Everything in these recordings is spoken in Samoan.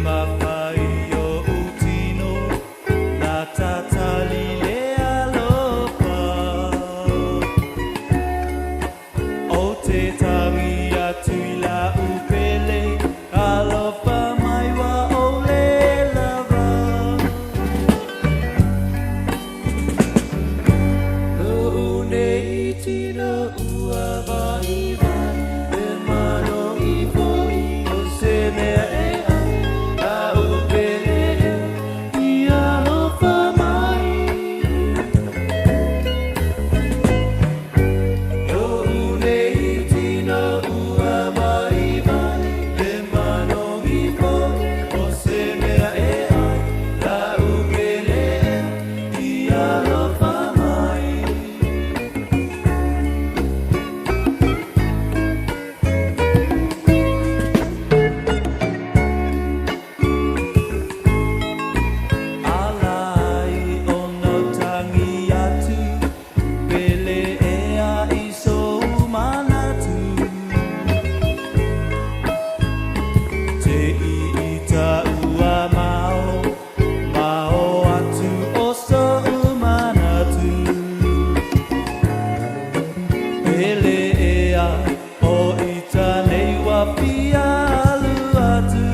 mafai oʻu tino na tatali le alofa. O te tangi atu i lau pele, alofa mai ua ou le lava. Loʻu nei tino ua vaivai, e manogi foi o se mea e ai, lau pele e, i alofa mai. Loʻu nei tino ua vaivai, e manogi foi o se mea e ai, lau pele e, i alofa mai. Ala ai ona ou tagi atu, pele ea i sou manatu. Te i i ta ua mao, mao atu o soʻu manatu. Pele ea o ita nei ua fia alu atu.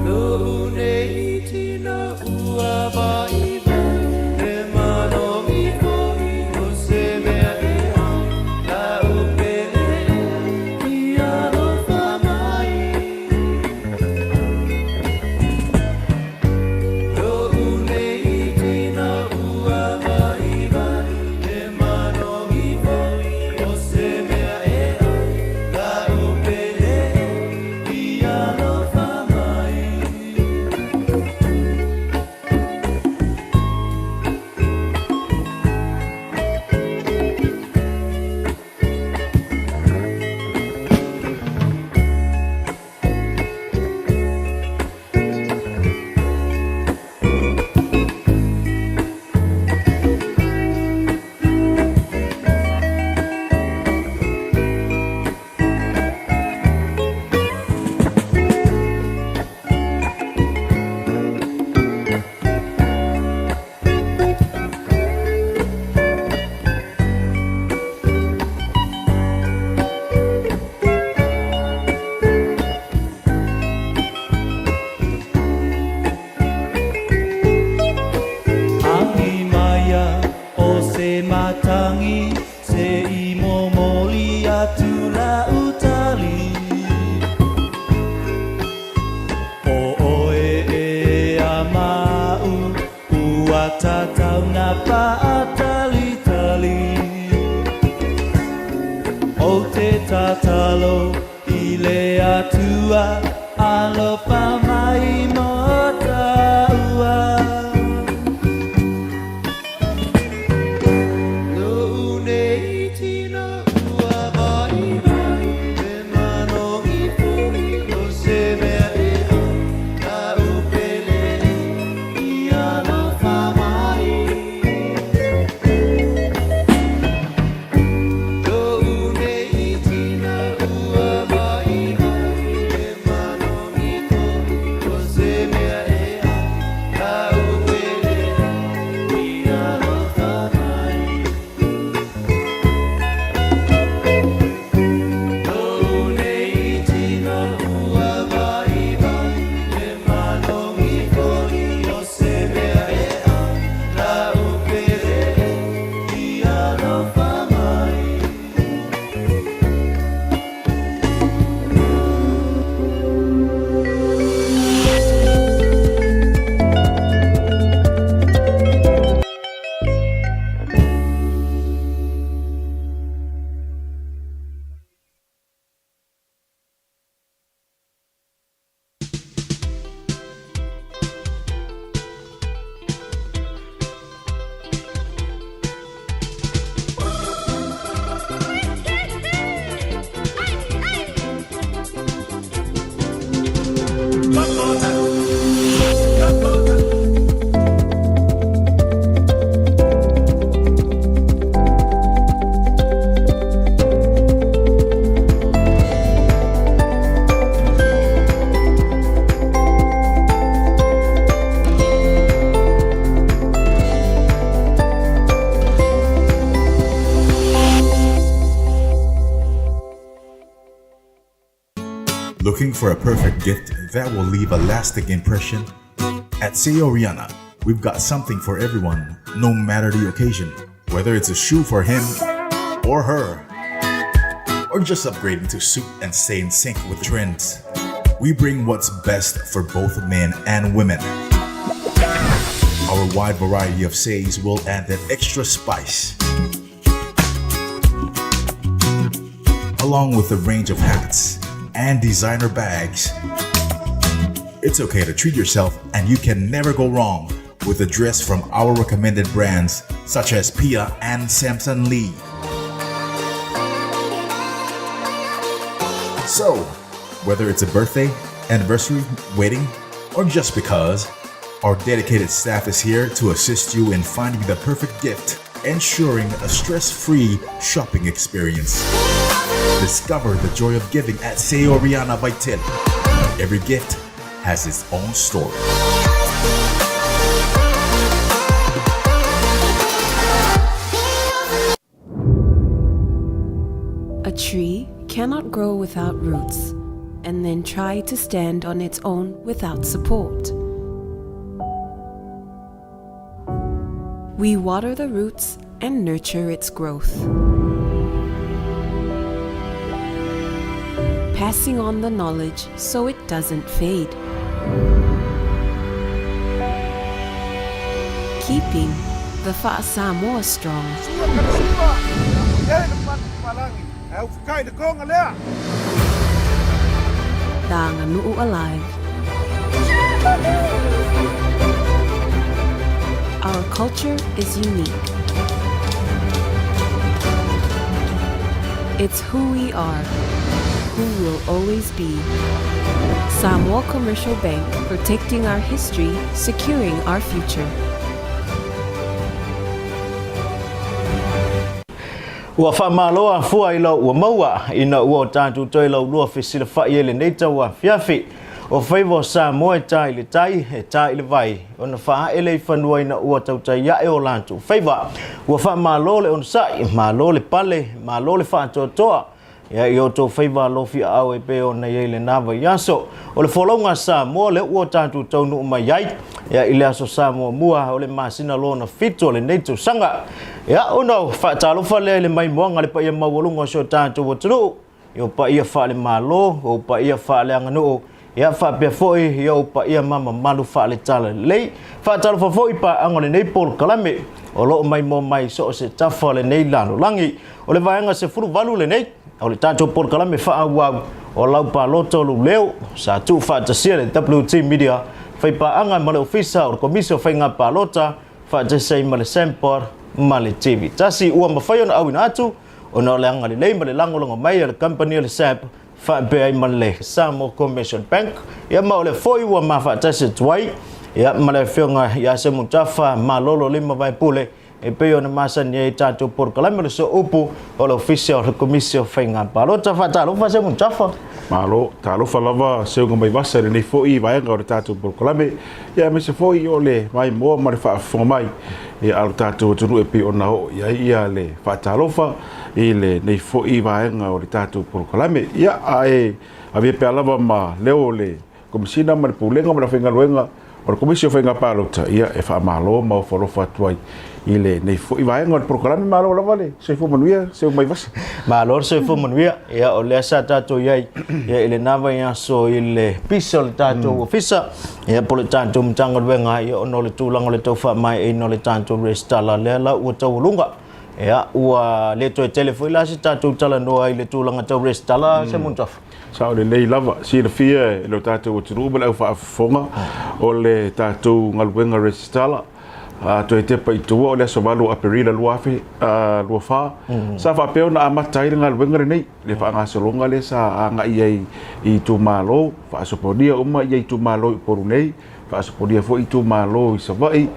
Loʻu nei tino ua vaivai, e manogi foi o se mea e ai, lau pele ea, i alofa mai. Loʻu nei tino ua vaivai, e manogi foi o se mea e ai, lau pele ea, i alofa mai. Agi maia o se matangi se i momoli atu lau tali. O oe e a ma'u ua tatau na faatalitali. O te tatalo i le Atua, alofa mai mo taua. Loʻu nei tino ua vaivai, e manogi foi o se mea e ai, lau pele e, i alofa mai. Loʻu nei tino ua vaivai, e manogi foi Looking for a perfect gift that will leave a lasting impression? At Seoriana, we've got something for everyone, no matter the occasion. Whether it's a shoe for him or her, or just upgrading to suit and stay in sync with trends. We bring what's best for both men and women. Our wide variety of says will add that extra spice. Along with a range of hats and designer bags. It's okay to treat yourself, and you can never go wrong with a dress from our recommended brands such as Pia and Samson Lee. So, whether it's a birthday, anniversary, wedding, or just because, our dedicated staff is here to assist you in finding the perfect gift, ensuring a stress free shopping experience. Discover the joy of giving at Seoriana Vitel. Every gift has its own story. A tree cannot grow without roots and then try to stand on its own without support. We water the roots and nurture its growth. Passing on the knowledge so it doesn't fade. Keeping the Fa'asamoa strong. The Aganu'u alive. Our culture is unique. It's who we are, who we'll always be. Samoa Commercial Bank, protecting our history, securing our future. Ua faamalo a fua i lau ua maua ina ua o tatou toe laulua fesilafai ai lenei tauafiafi. O faiva o Samoa e ta i le tai, e ta i le vai, ona faaee lea i fanua ina ua tautai ae o latou faiva. Ua faamalo le onosai, malo le pale, malo le faatoatoa. Ia i outou faiva alofi aao e pei ona i ai lena vaiaso. O le folauga a Samoa lea ua tatou taunuu mai ai, ia i le aso Sa muamua o le masina lona fitu o lenei tausaga. Ia ona faatalofa lea i le maimoaga le paia maualuga o si o tatou atunuu, i ou paia faale-Malo, ou paia faaleaganuu, ia faapea foi i ou paia ma mamalu faale-Talalelei. Faatalofa foi i paaga o lenei polokalame o lo o maimoa mai i so o se tafa o lenei lalolagi. O le vaega 18 lenei o le tatou polokalame faaauau o lau palota o lou leo sa tuufaatasia le WT Media faipaaga ma le Ofisa o le Komisi o Faiga Palota faatasi ai ma le Sempod ma le TV tasi ua mafai ona auina atu ona o le agalelei ma le lagolago mai a le kamupani o le SAP faapea ai ma le Samoa Commercial Bank, ia ma o lea foi ua mafaatasi atu ai ia ma le afioga ia Semutafa Malolo Lima Vaepule e pei ona masani ai tatou polokalame o le Sooupu o le Ofisa o le Komisi o Faiga Palota. Faatalofa Semutafa. Malo, talofa lava seuga mai vasa i lenei foi vaega o le tatou polokalame, ia aemaise foi o le maimoa ma le faafofoga mai ia a lo tatou atunuu e pei ona oo i ai ia le faatalofa i lenei foi vaega o le tatou polokalame. Ia, ae avea pea lava ma leo o le Komesina ma le Pulega ma le Aufaigaluega o le Komisi o Faiga Palota, ia, e faamalo ma ofoalofa atu ai i lenei foi vaega o le polokalame. Malo lava le soifua manuia, seu mai vasa. Malo le soifua manuia. Ia, o lea sa tatou i ai ia, i lena vaiaso i le pisa o le tatou ofisa, ia, po o le tatou Matagaluega, ia, ona o le tulaga o le tau faamaeaina o le tatou resitala lea la ua taualuga. Ia, ua le toe tele foi la se tatou talanoa i le tulaga tau resitala, Semutafa. Sao lelei lava. Silafia e lo tatou atunuu ma le au faafofoga o le tatou galuega resitala toe tepa i tua o le aso 8 o Aperila 2024, sa faapea ona amata ai le galuega lenei, le faagasologa lea sa agai ai i itumalo, faasopolia uma ia itumalo i Upolu nei, Faasopolia foi itumalo i Savaii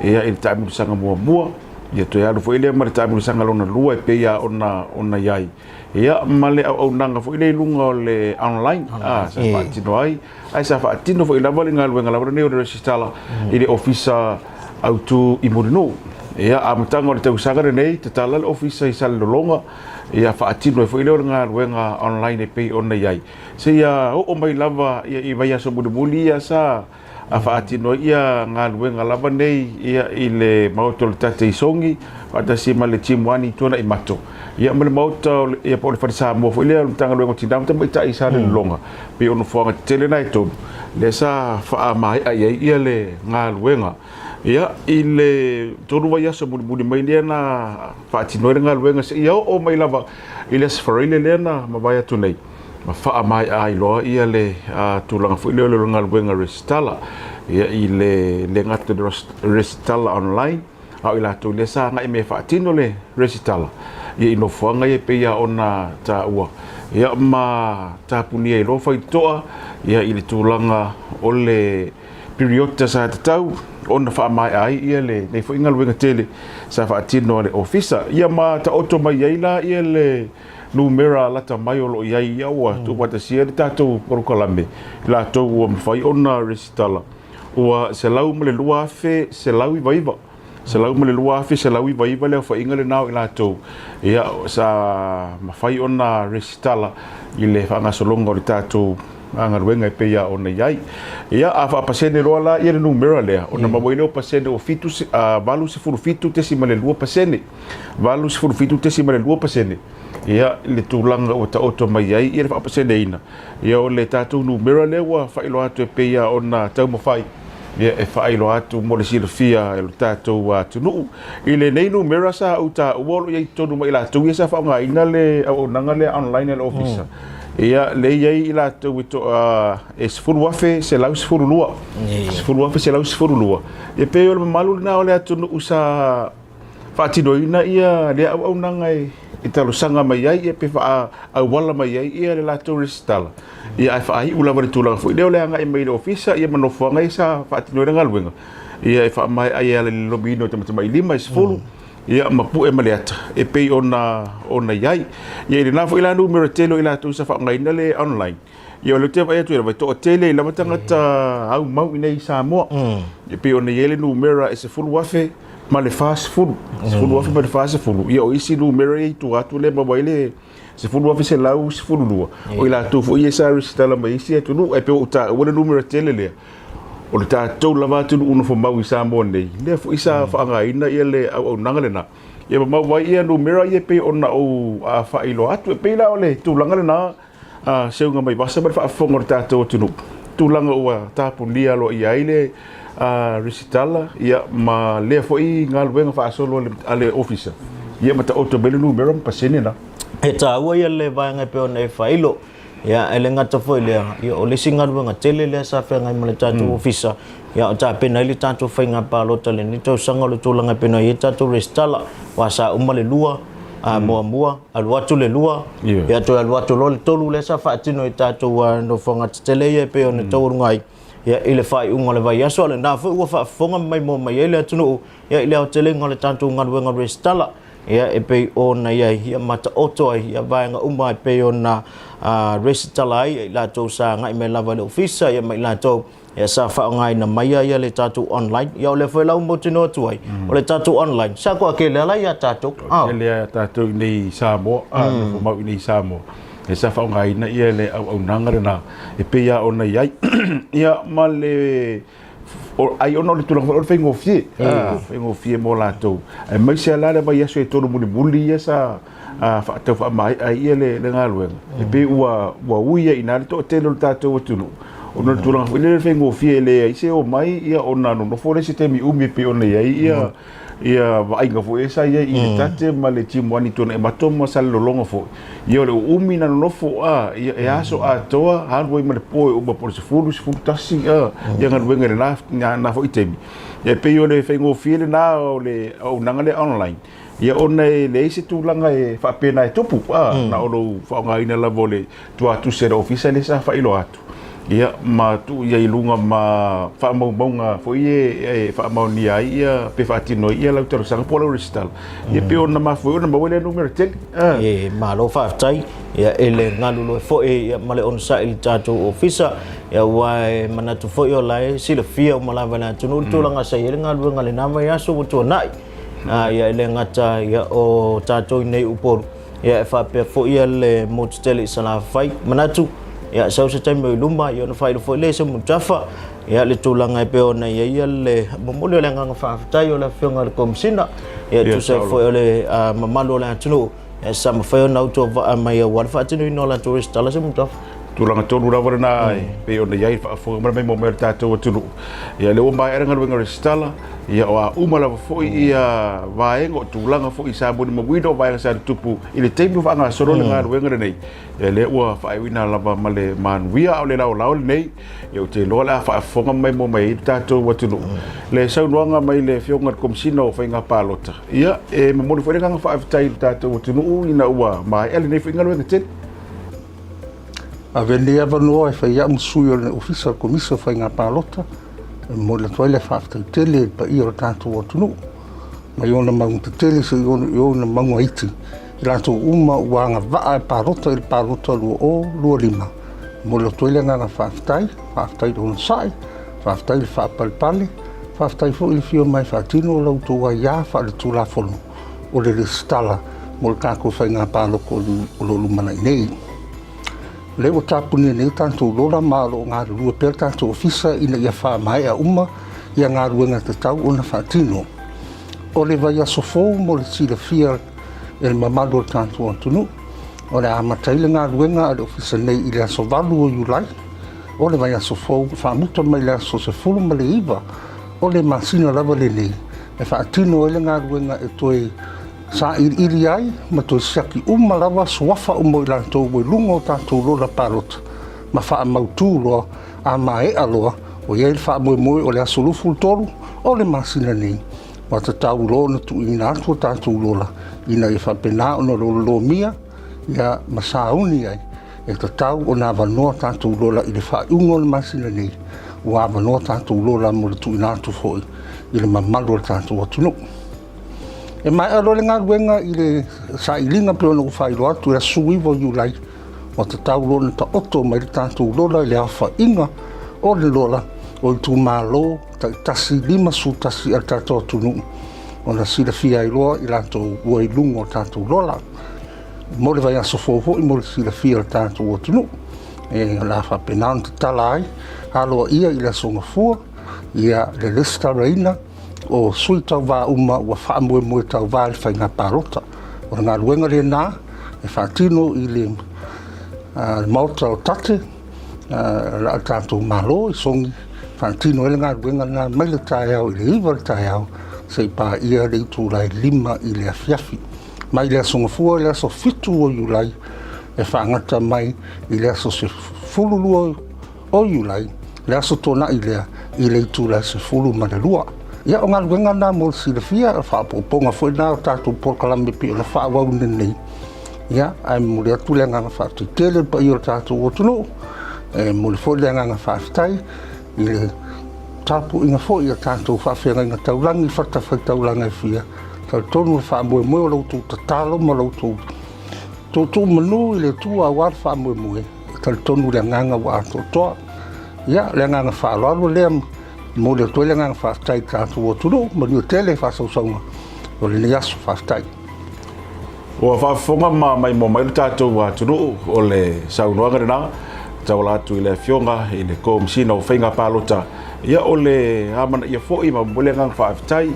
ia i le taamilosaga muamua, ia toe alu foi lea ma le taamilosaga lona lua e pei lava ona ona i ai. Ia ma le auaunaga foi lea i luga o le online a sa faatino ai, ae sa faatino foi lava le galuega lava lenei o le resitala i le ofisa autu i Mulinuu. Ia amataga o le tausaga lenei, tatala le ofisa i Salelologa. Ia faatino ai foi lea o le galuega online e pei ona i ai seia oo mai lava ia i vaiaso mulimuli ia sa faatino ai ia galuega lava nei ia i le maota o le Tate i Sogi faatasi ma le Timuani i Tuanaimato ia ma le maota o le, ia po o le Fale Samoa foi lea o le Matagaluega o Tina ma Tamaitai i Salelologa pei o nofoaga tetele na e tolu lea sa faamaea i ai ia le galuega. Ia i le tolu vaiaso mulimuli mai lea na faatino ai le galuega seia oo mai lava i le Aso Faraile lea na mavae atu nei, ma faamaea ai loa ia le tulaga foi lea o le galuega resitala. Ia i le le gata i le resitala online, a o i latou lea sa agai mai e faatino le resitala, ia i nofoaga ia e pei lava ona taua. Ia ma tapunia ai loa faitotoa ia i le tulaga o le piriota sa tatau ona faamaea ai ia lenei foi galuega tele sa faatino a le Ofisa. Ia ma taoto mai ai la ia le numera lata mai o lo o i ai ia ua tuufaatasia le tatou polokalame i latou ua mafai ona resitala ua 102,199 102,199 le aofaiga lena o i latou ia sa mafai ona resitala i le faagasologa o le tatou galuega e pei lava ona i ai. Ia, a faapasene loa la ia le numera lea, ona maua ai lea o pasene ua 87.2%, 87.2%, ia le tulaga ua taoto mai ai ia le faapaseneina, ia o le tatou numera lea ua faailoa atu e pei lava ona taumafai ia e faailoa atu mo le silafia e lo tatou atunuu. I lenei numera sa ou taua o lo o i ai i totonu ma i latou ia sa faaaogaina le auaunaga lea online a le Ofisa. Ia, lea e i ai i latou e toa e 10,112. 10,112. Ia pei o le mamalu lena o le atunuu sa faatinoina ia lea auaunaga e talosaga mai ai ia pe faaauala mai ai ia le latou resitala. Ia ae faaiu lava i le tulaga foi lea o le agai mai i le ofisa ia ma nofoaga ia sa faatino ai le galuega. Ia e faamaea ai e ala i le lomiina o tamatamailima e 10 ia ma pue ma le ata e pei ona ona i ai. Ia i lena foi la numera tele o i latou sa faaaogaina le online. Ia o lea ou te vaai atu i lava e toatele lava tagata aumau i nei i Samoa. E pei ona i ai le numera e 10,000 ma le 40. 10,000 ma le 40. Ia o isi numera ia i tua atu lea e maua ai le 10,112. O i latou foi ia sa resitala mai isi atunuu. Ae pei ua ou taua le numera tele lea. O le tatou lava atunuu nofo mau i Samoa nei, lea foi sa faaaogaina ia le auaunaga lena. Ia ma maua ai ia numera ia e pei ona ou faailoa atu. E pei la o le tulaga lena Seuga mai vasa ma le faafofoga o le tatou atunuu, tulaga ua tapunia aloaia ai le resitala ia ma lea foi galuega faasolo a le Ofisa ia ma taoto mai le numera ma pasene la. E taua ia le vaega e pei ona e failo, ia e le gata foi i lea, ia o le isi galuega tele lea sa feagai ma le tatou Ofisa, ia o tapena ai le tatou faiga palota i lenei tausaga o le tulaga e pei ona i ai le tatou resitala, aua sa uma le lua, muamua, alu atu le lua, ia toe alu atu loa le tolu lea sa faatino i tatou nofoaga tetele ia e pei ona taualuga ai ia, i le faaiuga o le vaiaso. A o lena foi ua faafofoga ma maimoa mai ai le atunuu ia, i le aotelega o le tatou galuega resitala ia, e pei ona i ai ia, ma taoto ai ia, vaega uma e pei ona resitala ai i latou sa agai mai lava i le ofisa ia, ma i latou Ia sa faaaogaina mai ia le tatou online. Ia o lea foi la ua mautinoa atu ai, o le tatou online, sa toatele lava la ia tatou. Toatele lava ia tatou i inei i Samoa, nofo mau i inei i Samoa. Ia sa faaaogaina ia le auaunaga lena e pei lava ona i ai. Ia ma le ai ona o le tulaga foi o le faigofie, faigofie mo latou. Aemaise lava la le vaiaso e tolu mulimuli ia sa tau faamaea ai ia le galuega, e pei ua ui ai i ina le toatele o le tatou atunuu, ona o le tulaga foi lele faigofie e leai se omai ia ona nonofo lea i se taimi umi e pei ona i ai ia ia vaaiga foi ia sa i ai i le Tate ma le Timuani Tuanaimato ma Salelologa foi. Ia o le uumi na nonofo a ia e aso atoa alu ai ma le po e uma po o le 10, 11 ia galuega i lena foi taimi. E pei o le faigofie lena o le auaunaga lea online. Ia ona e leai se tulaga e faapena e tupu, a, na o lou faaaogaina lava o le tuatusi a le ofisa lea sa faailoa atu, ia, ma tuu i ai i luga ma faamaumauga foi e faamaonia ai ia pe faatino ai ia lau talosaga po o lau resitala. Ia pei ona mafua ai ona maua lea numera tele. A. E malo faafetai ia i le galulue foi ia ma le onosai i le tatou ofisa ia aua e manatu foi o la e silafia uma lava e le atunuu le tulaga sa i ai le galuega i lena vaiaso ua tuanai. Ia e le gata ia o tatou i nei Upolu, Ia e faapea foi le motu tele i Salafai. Manatu, ia sau se taimi o i luma, ia ona faailoa foi lea i se mutafa, ia le tulaga e pei ona i ai le momoli o le agaga faafetai o le Afioga i le Komesina, ia e tusa ai foi o le mamalu o le atunuu, ia sa mafai ona autovaa mai aua le faatinoina o latou resitala se mutafa. Tulaga tonu lava lena e pei ona i ai le faafofoga mai mo mea o le tatou atunuu. Ia lea ua maea le galuega resitala, ia o a uma lava foi ia vaega o tulaga foi sa molimauina o vaega sa tutupu i le taimi o faagasolo le galuega lenei, ia lea ua faaiuina lava ma le manuia. A o le laolao lenei, ia ou te iloa o le a faafofoga mai mo mai ai le tatou atunuu. Le saunoaga mai le Afioga i le Komesina o Faiga Palota, ia e momoli foi le agaga faafetai i le tatou atunuu ina ua maea lenei foi galuega tele. Avea lenei avanoa e fai ai au ma sui o le Ofisa o le Komisi o Faiga Palota e momoli atu ai le faafetai tele i le paia o le tatou atunuu mai ona mauga tetele seia oo i ona mauga iti, i latou uma ua agavaa e palota i le palota 2025. E momoli atu ai le agaga faafetai, faafetai i le onosai, faafetai i le faapalepale, faafetai foi i le fia mai e faatino la outou aia faaletulafono o le resitala mo le tatou faiga palota o lo o lumanai nei. O lea ua tapunia nei tatou lola ma o lo o galulue pea le tatou ofisa ina ia faamaea uma ia galuega tatau ona faatino. O le vaiaso fou mo le silafia e le mamalu o le tatou atunuu, o le a amata ai le galuega a le ofisa nei i le aso 8 o Iulai o le vaiaso fou, faamuta mai le aso 19 o le masina lava lenei e faatino ai le galuega e toe sailiili ai ma toe siaki uma lava suafa uma o i latou ua i luga o tatou lola palota ma faamautu loa a maea loa ua i ai le faamoemoe o le aso 23 o le masina nei ua tatau loa ona tuuina atu o tatou lola ina ia faapena ona lololomia ia ma sauni ai e tatau ona avanoa tatou lola i le faaiuga o le masina nei ua avanoa tatou lola mo le tuuina atu foi i le mamalu o le tatou atunuu. E maea loa le galuega i le sailiga pei ona ou faailoa atu i le aso 19 o Iulai, ua tatau loa ona taoto mai le tatou lola i le aofaiga o le lola o itumalo taitasi 51 a le tatou atunuu ona silafia ai loa i latou ua i luga o tatou lola. Mo le vaiaso fou foi mo le silafia o le tatou atunuu, e o le a faapena ona tatala ai aloaia i le Aso Gafua ia le resitalaina o sui tauva uma ua faamoemoe tauva i le faiga palota. O le galuega lena e faatino i le Maota o Tate a le tatou Malo i Sogi, faatino ai le galuega lena mai le taeao i le 9 i le taeao seia paia le itula e 5 i le afiafi. Mai le Aso Gafua i le aso 7 o Iulai e faagata mai i le aso 12 o Iulai, le aso tuanai lea i le itula e 12. Ia, o galuega na mo le silafia, o faaopoopoga foi na o tatou polokalame pei ona faaauauina nei. Ia, ae momoli atu le agaga faafetai tele i le paia o le tatou atunuu, e momoli foi le agaga faafetai i le tapuaiga foi a tatou faafeagaiga taulagi i fatafaitaulaga e fia. Talitonu le faamoemoe o la outou tatalo ma la outou tuutuu manu i le Atua aua le faamoemoe. E talitonu le agaga ua atoatoa. Ia, le agaga faaaloalo lea, momoli atu ai le agaga faafetai i le tatou atunuu, manuia tele faasausauga o lenei aso. Faafetai. Ua faafofoga ma maimoa mai lo tatou atunuu o le saunoaga lena tauala atu i le Afioga i le Komesina o Faiga Palota. Ia o le amanaia foi ma momoli agaga faafetai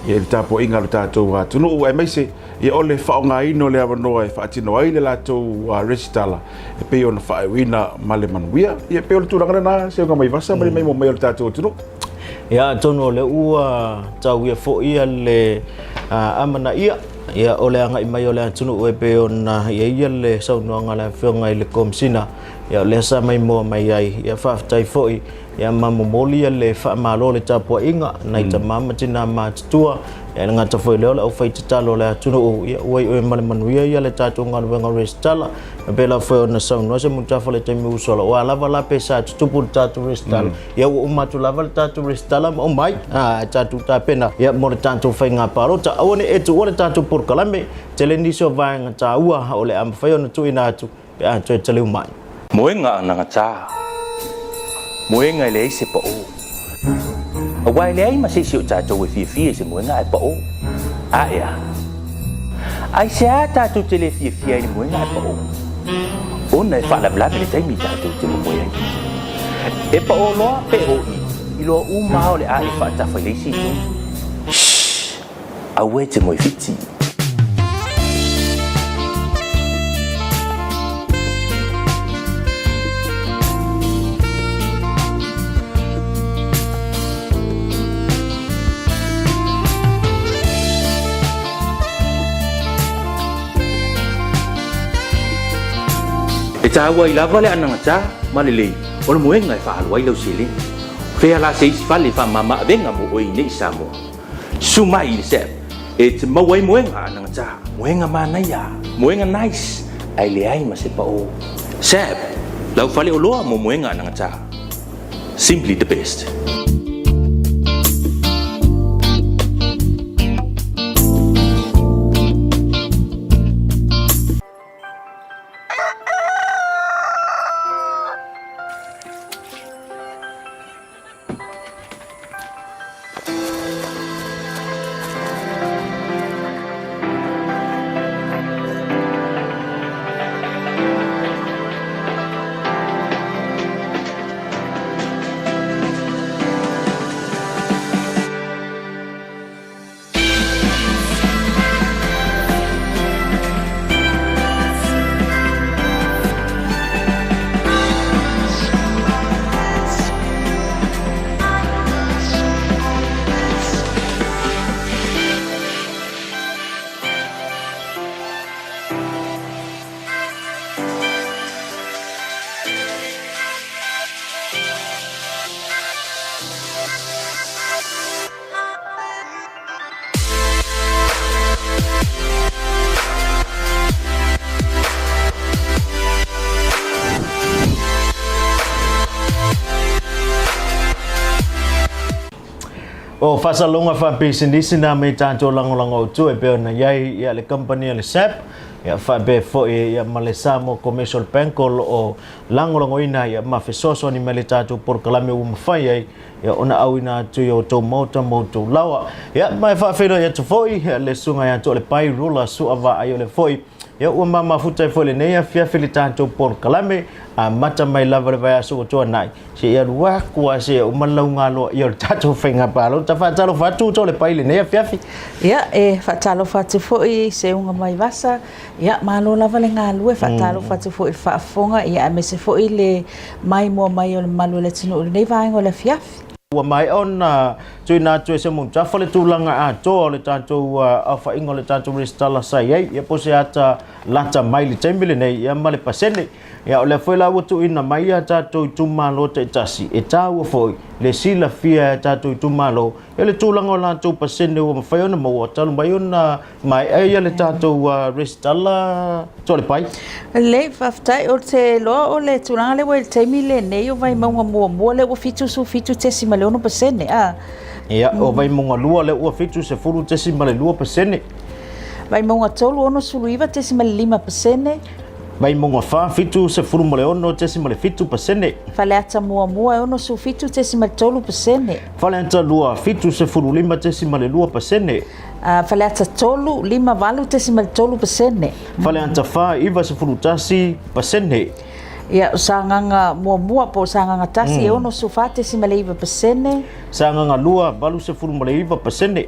i le tapuaiga a lo tatou atunuu aemaise Ia o le faaaogaina o le avanoa e faatino ai le latou resitala e pei ona faaiuina ma le manuia. Ia e pei o le tulaga lena Seuga Maivasa ma le maimoa mai o le tatou atunuu. Ia atonu o lea ua tauia foi le amanaia ia o le agai mai o le atunuu e pei ona i ai le saunoaga a le Afioga i le Komesina, ia o lea sa maimoa mai ai. Ia faafetai foi Ia ma momoli le faamalo le tapuaiga nai tama ma tina matutua. Ia le gata foi lea o le aufai tatalo o le atunuu, ia ua iu ma le manuia ia le tatou galuega resitala. E pei lava foi ona saunoa Semutafa i le taimi ua sola, ua lava la pe sa tutupu le tatou resitala. Ia ua uma atu lava le tatou resitala ma uma ai a tatou tapena ia mo le tatou faiga palota. Aua ne i e tuua le tatou polokalame, tele nisi o vaega taua o le a mafai ona tuuina atu pe a toe taleu mai. Moega anagata, moega e leai se paʻō. Aua e leai ma se isi o tatou e fiafia i se moega ae paʻō. Ae a? Aisea tatou te le fiafia ai i le moega ae paʻō? Ona e faalavelave le taimi tatou te momoe ai. E paʻō loa pe ō-i, iloa uma lava o le a e faatafa i le isi itu. Shh! Aua e te moe fiti. E tāua ai lava le anagatā ma lelei o le moega e faaalu ai lau seleni. Fea la se isi fale e faamama avega mo oe i nei i Samoa? Susu mai i le SAP e te maua ai moega anagatā, moega manaia, moega nice, ae leai ma se paʻō. SAP, lau faleoloa mo moega anagatā. Simply the best. O faasalalauga faapisinisi na me tatou lagolago autu e pei ona i ai ia le kamupani a le SAP ia faapea foi ia ma le Samoa Commercial Bank o lo o lagolagoina ia ma fesoasoani mai le tatou polokalame ua mafai ai ia ona auina atu i outou maota ma outou laoa. Ia ma e faafeiloai atu foi ia le susuga ia Toalepai Rula Sua Vaaiole foi ia ua mamafuta ai foi lenei afiafi le tatou polokalame amata mai lava le vaiaso ua tuanai seia alu aku lava seia uma le laugaloa ia o le tatou faiga palota. Faatalofa atu Toalepai i lenei afiafi. Ia, e faatalofa atu foi i Seuga mai Vasa. Ia, malo lava le galue, faatalofa atu foi i le faafofoga, ia aemaise foi le maimoa mai o le mamalu o le atunuu i lenei vaega o le afiafi. Ua maea ona tuuina atu e Semutafa le tulaga atoa o le tatou aofaiga o le tatou resitala sa i ai, ia po o se ata lata mai i le taimi lenei, ia ma le pasene. Ia o lea foi la ua tuuina mai ia tatou itumalo taitasi, e taua foi le silafia e tatou itumalo ia le tulaga o latou pasene ua mafai ona maua talu mai ona maea ia le tatou resitala Toalepai. Lelei, faafetai. Ou te iloa o le tulaga lea ua i le taimi lenei o Vaimauga muamua lea ua 77.6%, a? Ia, o Vaimauga 2 lea ua 70.2%. Vaimauga 3, 69.5%. Vaimauga 4, 76.7%. Faleata muamua e 67.3%. Faleata 2, 75.2%. Faleata 3, 58.3%. Faleata 4, 91%. Ia, o Sagaga muamua po o Sagaga 1 e 64.9%. Sagaga 2, 89%.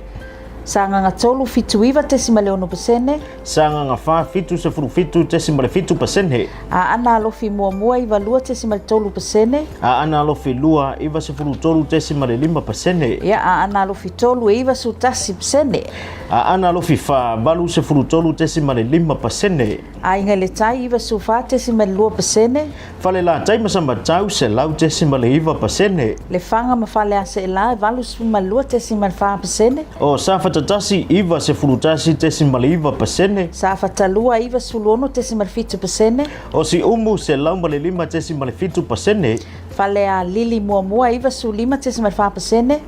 Sagaga 3, 79.6%. Sagaga 4, 77.7%. Aana Alofi muamua, 92.3%. Aana Alofi 2, 93.5%. Ia, Aana Alofi 3, e 91%. Aana Alofi 4, 83.5%. Aiga i le Tai, 94.2%. Falelatai ma Samatau, 100.9%. Lefaga ma Faleaseela, e 82.4%. O Safata 1, 91.9%. Safata 2, 96.7%. O Siumu, 105.7%. Falealili 1, 95.4%.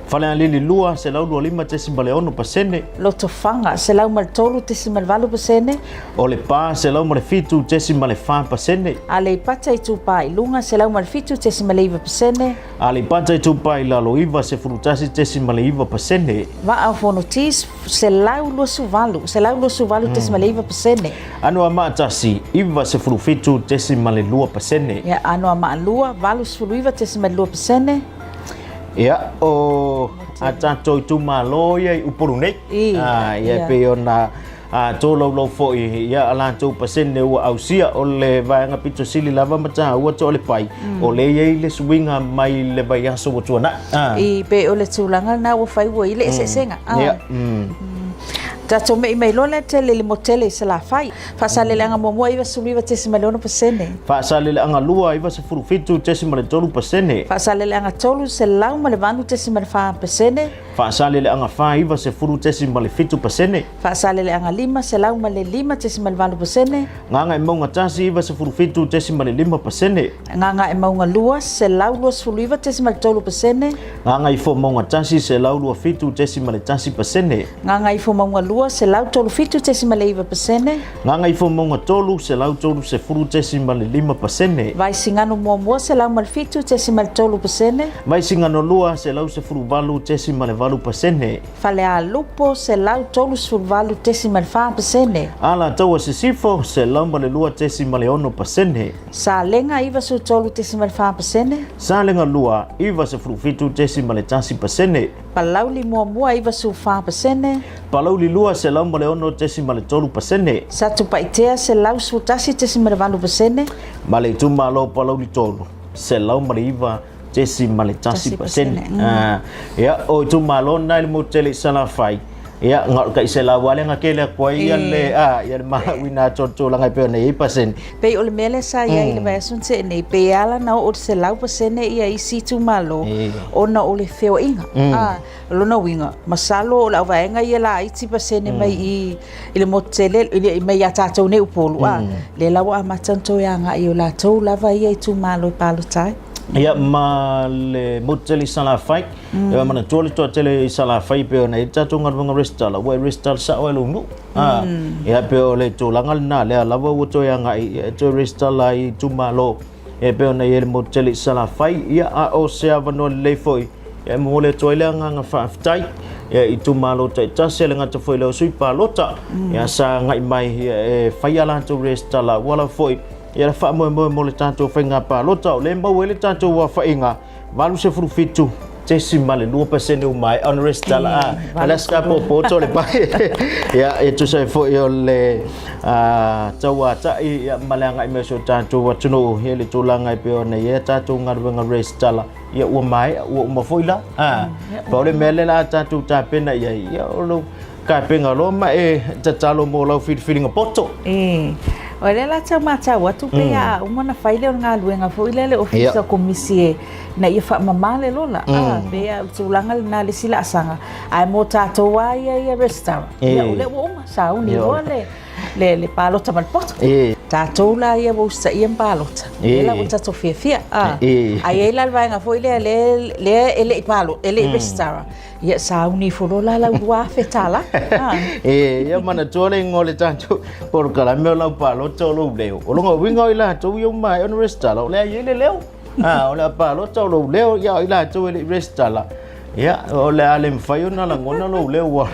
Falealili 2, 125.6%. Lotofaga, 103.8%. O Lepa, 107.4%. Aleipata Itupa i Luga, 107.9%. Aleipata Itupa i Lalo, 91.9%. Vaa o Fonoti, 128, 128.9%. Anoamaa 1, 97.2%. Ia, Anoamaa 2, 89.2%. Ia, o a tatou itumalo ia i Upolu nei. I, Ah, ia, ia. pei ona tolaulau foi ia a latou pasene ua ausia o le vaega pito sili lava ma taua to o le pai o le i ai le suiga mai le vaiaso ua tuanai. Ah. I pe o le tulaga lena ua fai ua i le eseesega. Ah. Ia. Tatou me'i mai loa lea tele i le motu tele i Salafai. Faasaleleaga muamua 99.6%. Faasaleleaga lua 97.3%. Faasaleleaga tolu 108.4%. Faasaleleaga fa 90.7%. Faasaleleaga lima 105.8%. Gagaemauga 1 97.5%. Gagaemauga 2 129.3%. Gagaifomauga 1 127.1%. Gagaifomauga 2 137.9%. Gagaifomauga 3 130.5%. Vaisigano 1 107.3%. Vaisigano 2 118.8%. Falealupo 138.4%. Alataua Sisifo 102.6%. Salega 93.4%. Salega 2 97.1%. Palauli 1 94%. Palauli 2 106.3%. Satupaitea 111.8%. Ma le itumalo Palauli 3 109.1%. Ia, o itumalo na i le motu tele i Salafai. Ia, nga o le ta'iselau lava lea na tele atu ai ia le ia le mala'uina atu o le tulaga e pei ona i ai pasene. Pei o le mea lea sa i ai i le vaiaso na tea nei, pei e ala ona oo i le 100% ia isi itumalo ona o le feoaiga. O lona uiga, masalo o le auvaega ia laiti pasene mai i i le motu tele, mai ia tatou nei Upolu, lea la ua amata ona toe agai i o latou lava ia itumalo e palota ai. Ia, ma le motu tele i Salafai, e manatua le toatele i Salafai pei ona i ai le tatou galuega resitala, ua e resitala sao ai lou nuu. Ia, pei o le tulaga lena, lea lava ua toe agai e toe resitala ai i itumalo e pei ona i ai le motu tele i Salafai. Ia, a o se avanoa lelei foi e momoli atu ai le agaga faafetai i itumalo taitasi, e le gata foi i le sui palota ia sa agai mai e fai a latou resitala, aua lava foi ia le faamoemoe mo le tatou faiga palota o lea e maua ai le tatou aofaiga 87.2% ua maea ona resitala. A o le aso tapopo to le pai ia e tusa ai foi o le tauata'i ia ma le agai mai o si o tatou atunuu ia le tulaga e pei ona i ai a tatou galuega resitala ia ua maea ua uma foi la. Pau le mea lea la a tatou tapena i ai ia o lou tapena loa ma e tatalo mo lau filifiliga poto. O lea la tau matau atu pei a uma ona fai lea o le galuega foi lea le ofisa o komisi e ina ia faamama le lola. Pei a o le tulaga lena le isi laasaga. Ae mo tatou lava ia ia resitala, ia o lea ua uma, sauni loa le le palota ma le poto. Tatou la ia ua usitaia ma palota, lea la ua tatou fiafia. Ae i ai la le vaega foi lea lea e le i palota, e le i resitala, ia sauni ifo loa la lau $2,000. Ia manatua le igoa o le tatou polokalame o lau palota o lou leo. O lona uiga o i latou ia ua maea ona resitala, o lea e i ai le leo. O le a palota o lou leo, ia o i latou e le i resitala, ia o le a le mafai ona lagona lou leo, ua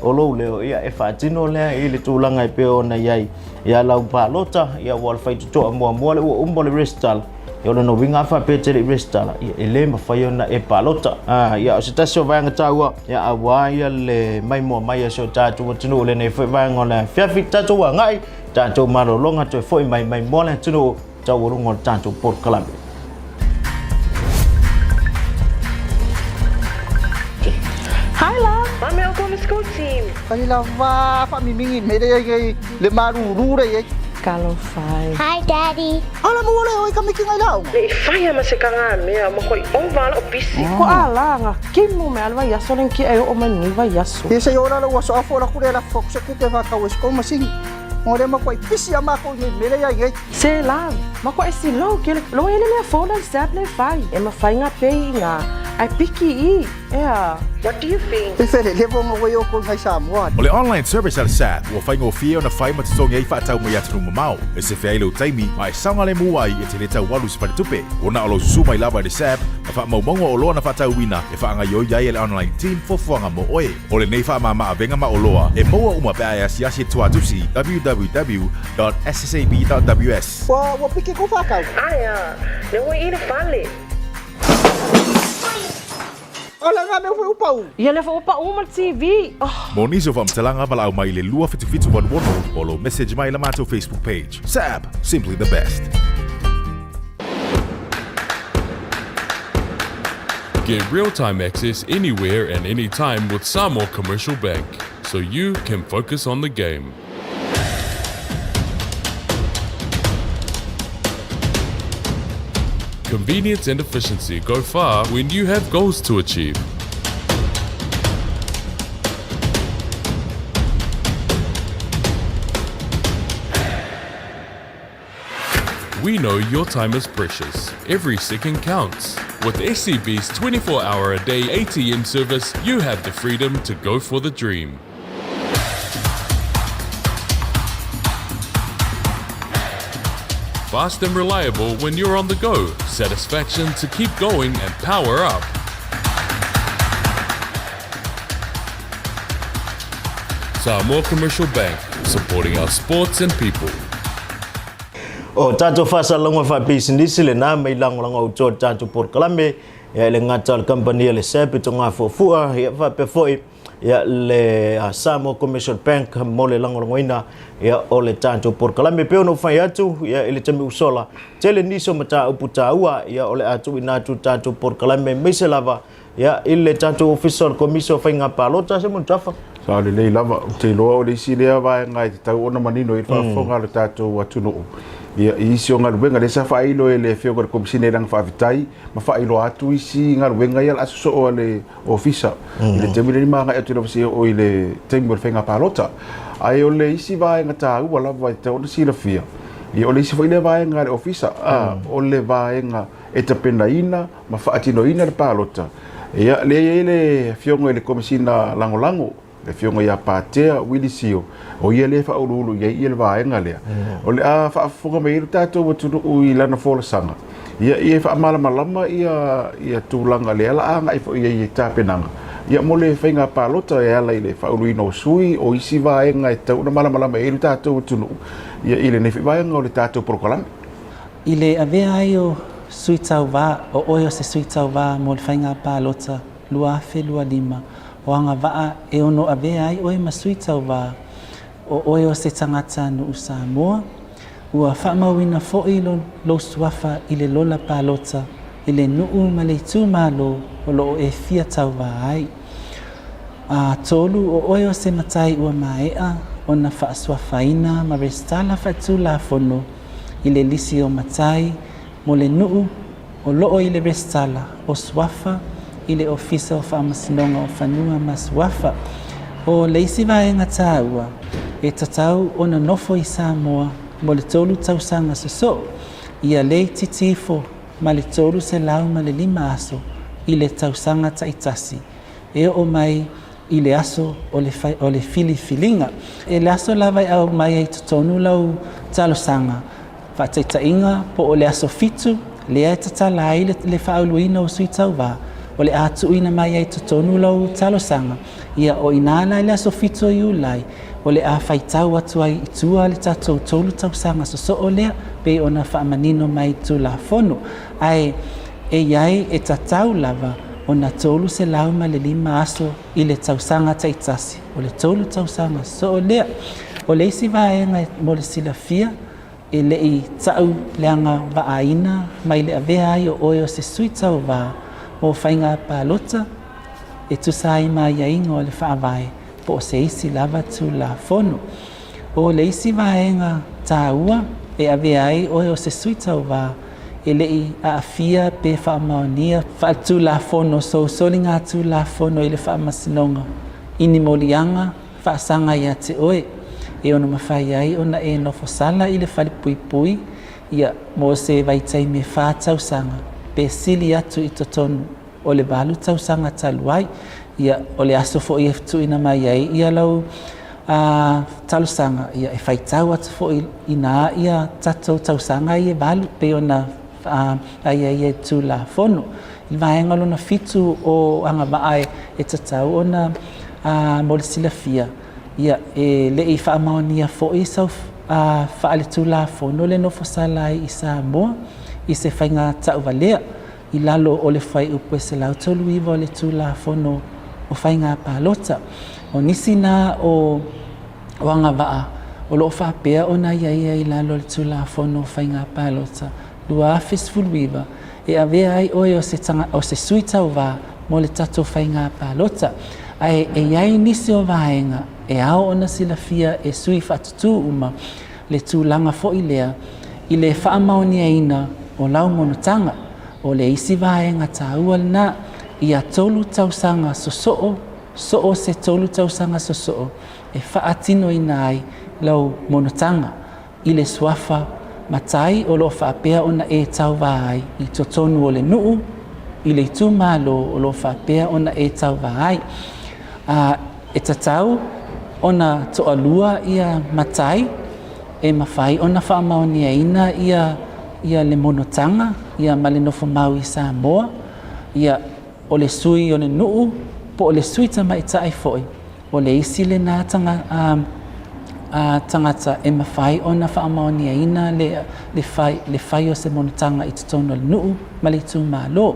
o lou leo, ia e faatino lea i le tulaga e pei ona i ai ia lau palota, ia ua o le faitotoa muamua lea ua uma o le resitala. Ia o lona uiga a faapea e te le i resitala, ia e le mafai ona e palota. Ia o se tasi o vaega taua, ia aua ia le maimoa mai a si o tatou atunuu i lenei foi vaega o le afiafi. Tatou agai, tatou malologa toe foi mai maimoa le atunuu taualuga o le tatou polokalame. Hi love. Mami, I'll go on the school team. Fai lava faamimigi mea lea i le malulu lea i ai. Talofa e. Hi Daddy. Ala mo le oi ka mikinga i lau. Le i whaia ma se kanga mea, ma koi ova ala o bisi. Ko a la nga kimu me alwa iaso len ki e o mai ni vai iaso. Ia se ora la ua so afo la kure la fok se kuke fa ka wes ko masini. Ona lea matuai pisi a matou i nei mea lea i ai nei. Se love, matuai slow tele. Loa ele lea folder le sap le fai. E mafai nga pay i nga ae piki i, ea. What do you think? E felele ona ua i outou i nai Samoa. O le online service a le SAB ua faigofie ona fai ma totogi ai faatau mai atunuu mamao. E sefe ai lou taimi ma e saogalemu ai e te le taualu i se faletupe. Ua na o lou susu mai lava i le SAB ma faamaumauga o oloa na faatauina e faagaoioi ai e le online team fuafuaga mo oe. O lenei faamama-avega ma oloa e maua uma pe a e asiasi i le tuatusi www.ssab.ws. Ua piki kou faatau. Ae a, lea ua i le fale. O le ga mea foi ua pau. Ia lea foi ua pau ma le TV. Oh. Mo nisi o faamatalaga valaau mai i le 27786 o lou message mai i la matou Facebook page. SAB, simply the best. Get real-time access anywhere and anytime with Samoa Commercial Bank, so you can focus on the game. Convenience and efficiency go far when you have goals to achieve. We know your time is precious. Every second counts. With SCB's 24 hour a day ATM service, you have the freedom to go for the dream. Fast and reliable when you're on the go. Satisfaction to keep going and power up. Samoa Commercial Bank, supporting our sports and people. O tatou faasalalauga faapisinisi lena mai lagolago autu o le tatou polokalame ia i le gata o le kamupani a le SAB i Togafuafua ia faapea foi ia le Samoa Commercial Bank mo le lagolagoina ia o le tatou polokalame. E pei ona ou fai atu ia i le taimi ua sola, tele nisi o mataupu taua ia o le a tuuina atu i le tatou polokalame aemaise lava ia i le tatou Ofisa o le Komisi o Faiga Palota. Se Mutafa. Sao lelei lava. Ou te iloa o le isi lea vaega e tatau ona manino i le faafofoga a le tatou atunuu ia i isi o galuega lea sa faailo e le Afioga i le Komisina i lana faafetai ma faailoa atu isi galuega ia o le a sosoo a le Ofisa i le taimi lenei ma agai atu lava seia oo i le taimi o le faiga palota. Ae o le isi vaega taua lava e tatau ona silafia, ia o le isi foi lea vaega a le Ofisa, a, o le vaega e tapenaina ma faatinoina le palota. Ia, lea e i ai le Afioga i le Komesina Lagolago, le Afioga ia Patea Willie Sio, o ia lea e faauluulu i ai le vaega lea. O le a faafofoga mai ai lo tatou atunuu i lana folasaga, ia ia e faamalamalama ia ia tulaga lea la agai foi i ai i tapenaga ia mo le faiga palota e ala i le faauluina o sui o isi vaega e tatau ona malamalama i ai lo tatou atunuu ia i lenei foi vaega o le tatou polokalame. I le avea ai o Sui Tauvā, o oe o se Sui Tauvā mo le Faiga Palota 2025, o agavaa e ono avea ai oe ma Sui Tauvā, o oe o se tagata nuu Samoa, ua faamauina foi lou suafa i le lola palota i le nuu ma le itumalo o lo o e fia tauvā ai. A tolu, o oe o se matai ua maea ona faasuafaina ma resitala faatulafono i le lisi o matai mo le nuu o loo i le resitala o suafa i le Ofisa o Faamasinoga o Fanua ma Suafa. O le isi vaega taua, e tatau ona nofo i Samoa mo le tolu tausaga sosoo, ia le itiiti ifo ma le 305 aso i le tausaga taitasi, e oo mai i le aso o le, o le filifiliga. I le aso lava e aumai ai i totonu lau talosaga, faataitaiga po o le aso 7 lea e tatala ai le, le faauluina o sui tauvā, o le a tuuina mai ai i totonu lau talosaga, ia o inā la i le aso 7 o Iulai, o le a faitau atu ai i tua le tatou tolu tausaga sosoo lea, pei ona faamanino mai i Tulafono. Ae e i ai e tatau lava ona 305 aso i le tausaga taitasi, o le tolu tausaga soo lea. O le isi vaega mo le silafia, e le i ta'u le agavaaina mai le avea ai o oe o se sui tauvā mo faiga palota e tusa ai ma aiaiga o le Faavae po o se isi lava Tulafono. O le isi vaega taua e avea ai oe o se sui tauvā e le i aafia pe faamaonia faaletulafono sou soligatulafono i le Faamasinoga i ni moliaga faasaga ia te oe. e ono mafai ai ona e nofo sala i le fale puipui, ia, mo se vaitaimi e fā tausaga pe sili atu i totonu o le valu tausaga talu ai. Ia, o le aso foi e tuuina mai ai ia lau a, talosaga, ia, e faitau atu foi inā ia tatou tausaga ia e valu, pei ona a, aiaia i le Tulafono. I le vaega lona fitu o agavaa e tatau ona a, mo le silafia, ia, e le i faamaonia foi sau a, faaletulafono le nofo sala ai i Samoa i se faiga tauvalea i lalo o le Fuaiupu e 139 o le Tulafono o Faiga Palota. O nisi na o o agavaa o lo o faapea ona aiaia i lalo o le Tulafono o Faiga Palota 2019 e avea ai oe o se o se sui tauvā mo le tatou faiga palota. Ae e i ai nisi o vaega e ao ona silafia e sui faatutū uma le tulaga foi lea i le faamaoniaina o lau monotaga. O le isi vaega taua lena, ia tolu tausaga sosoo, so o se tolu tausaga sosoo e faatinoina ai lau monotaga i le suafa matai o lo o faapea ona e tauvā ai i totonu o le nuu, i le itumalo o lo o faapea ona e tauvā ai. A, e tatau ona toalua ia matai e mafai ona faamaoniaina ia ia le monotaga ia ma le nofomau i Samoa, ia o le sui o le nuu po o le sui tamaitai foi. O le isi lena tagata e mafai ona faamaoniaina le fai, le fai o se monotaga i totonu o le nuu ma le itumalo.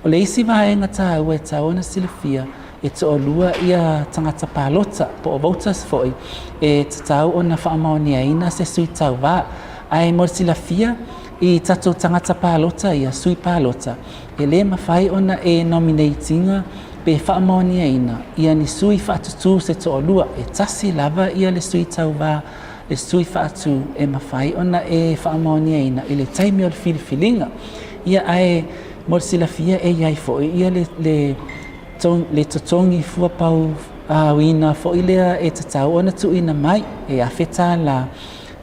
O le isi vaega taua e tatau ona silafia, e toalua ia tagata palota po o voters foi e tatau ona faamaoniaina se sui tauvā. Ae mo le silafia, i tatou tagata palota ia, sui palota, e le mafai ona e nominate ina pe faamaoniaina ia ni sui faatutū se toalua, e tasi lava ia le sui tauvā, le sui faatū e mafai ona e faamaoniaina i le taimi o le filifiliga. Ia ae mo le silafia e i ai foi ia le, le, le totogi fua pauina foi lea e tatau ona tuuina mai, e $1,000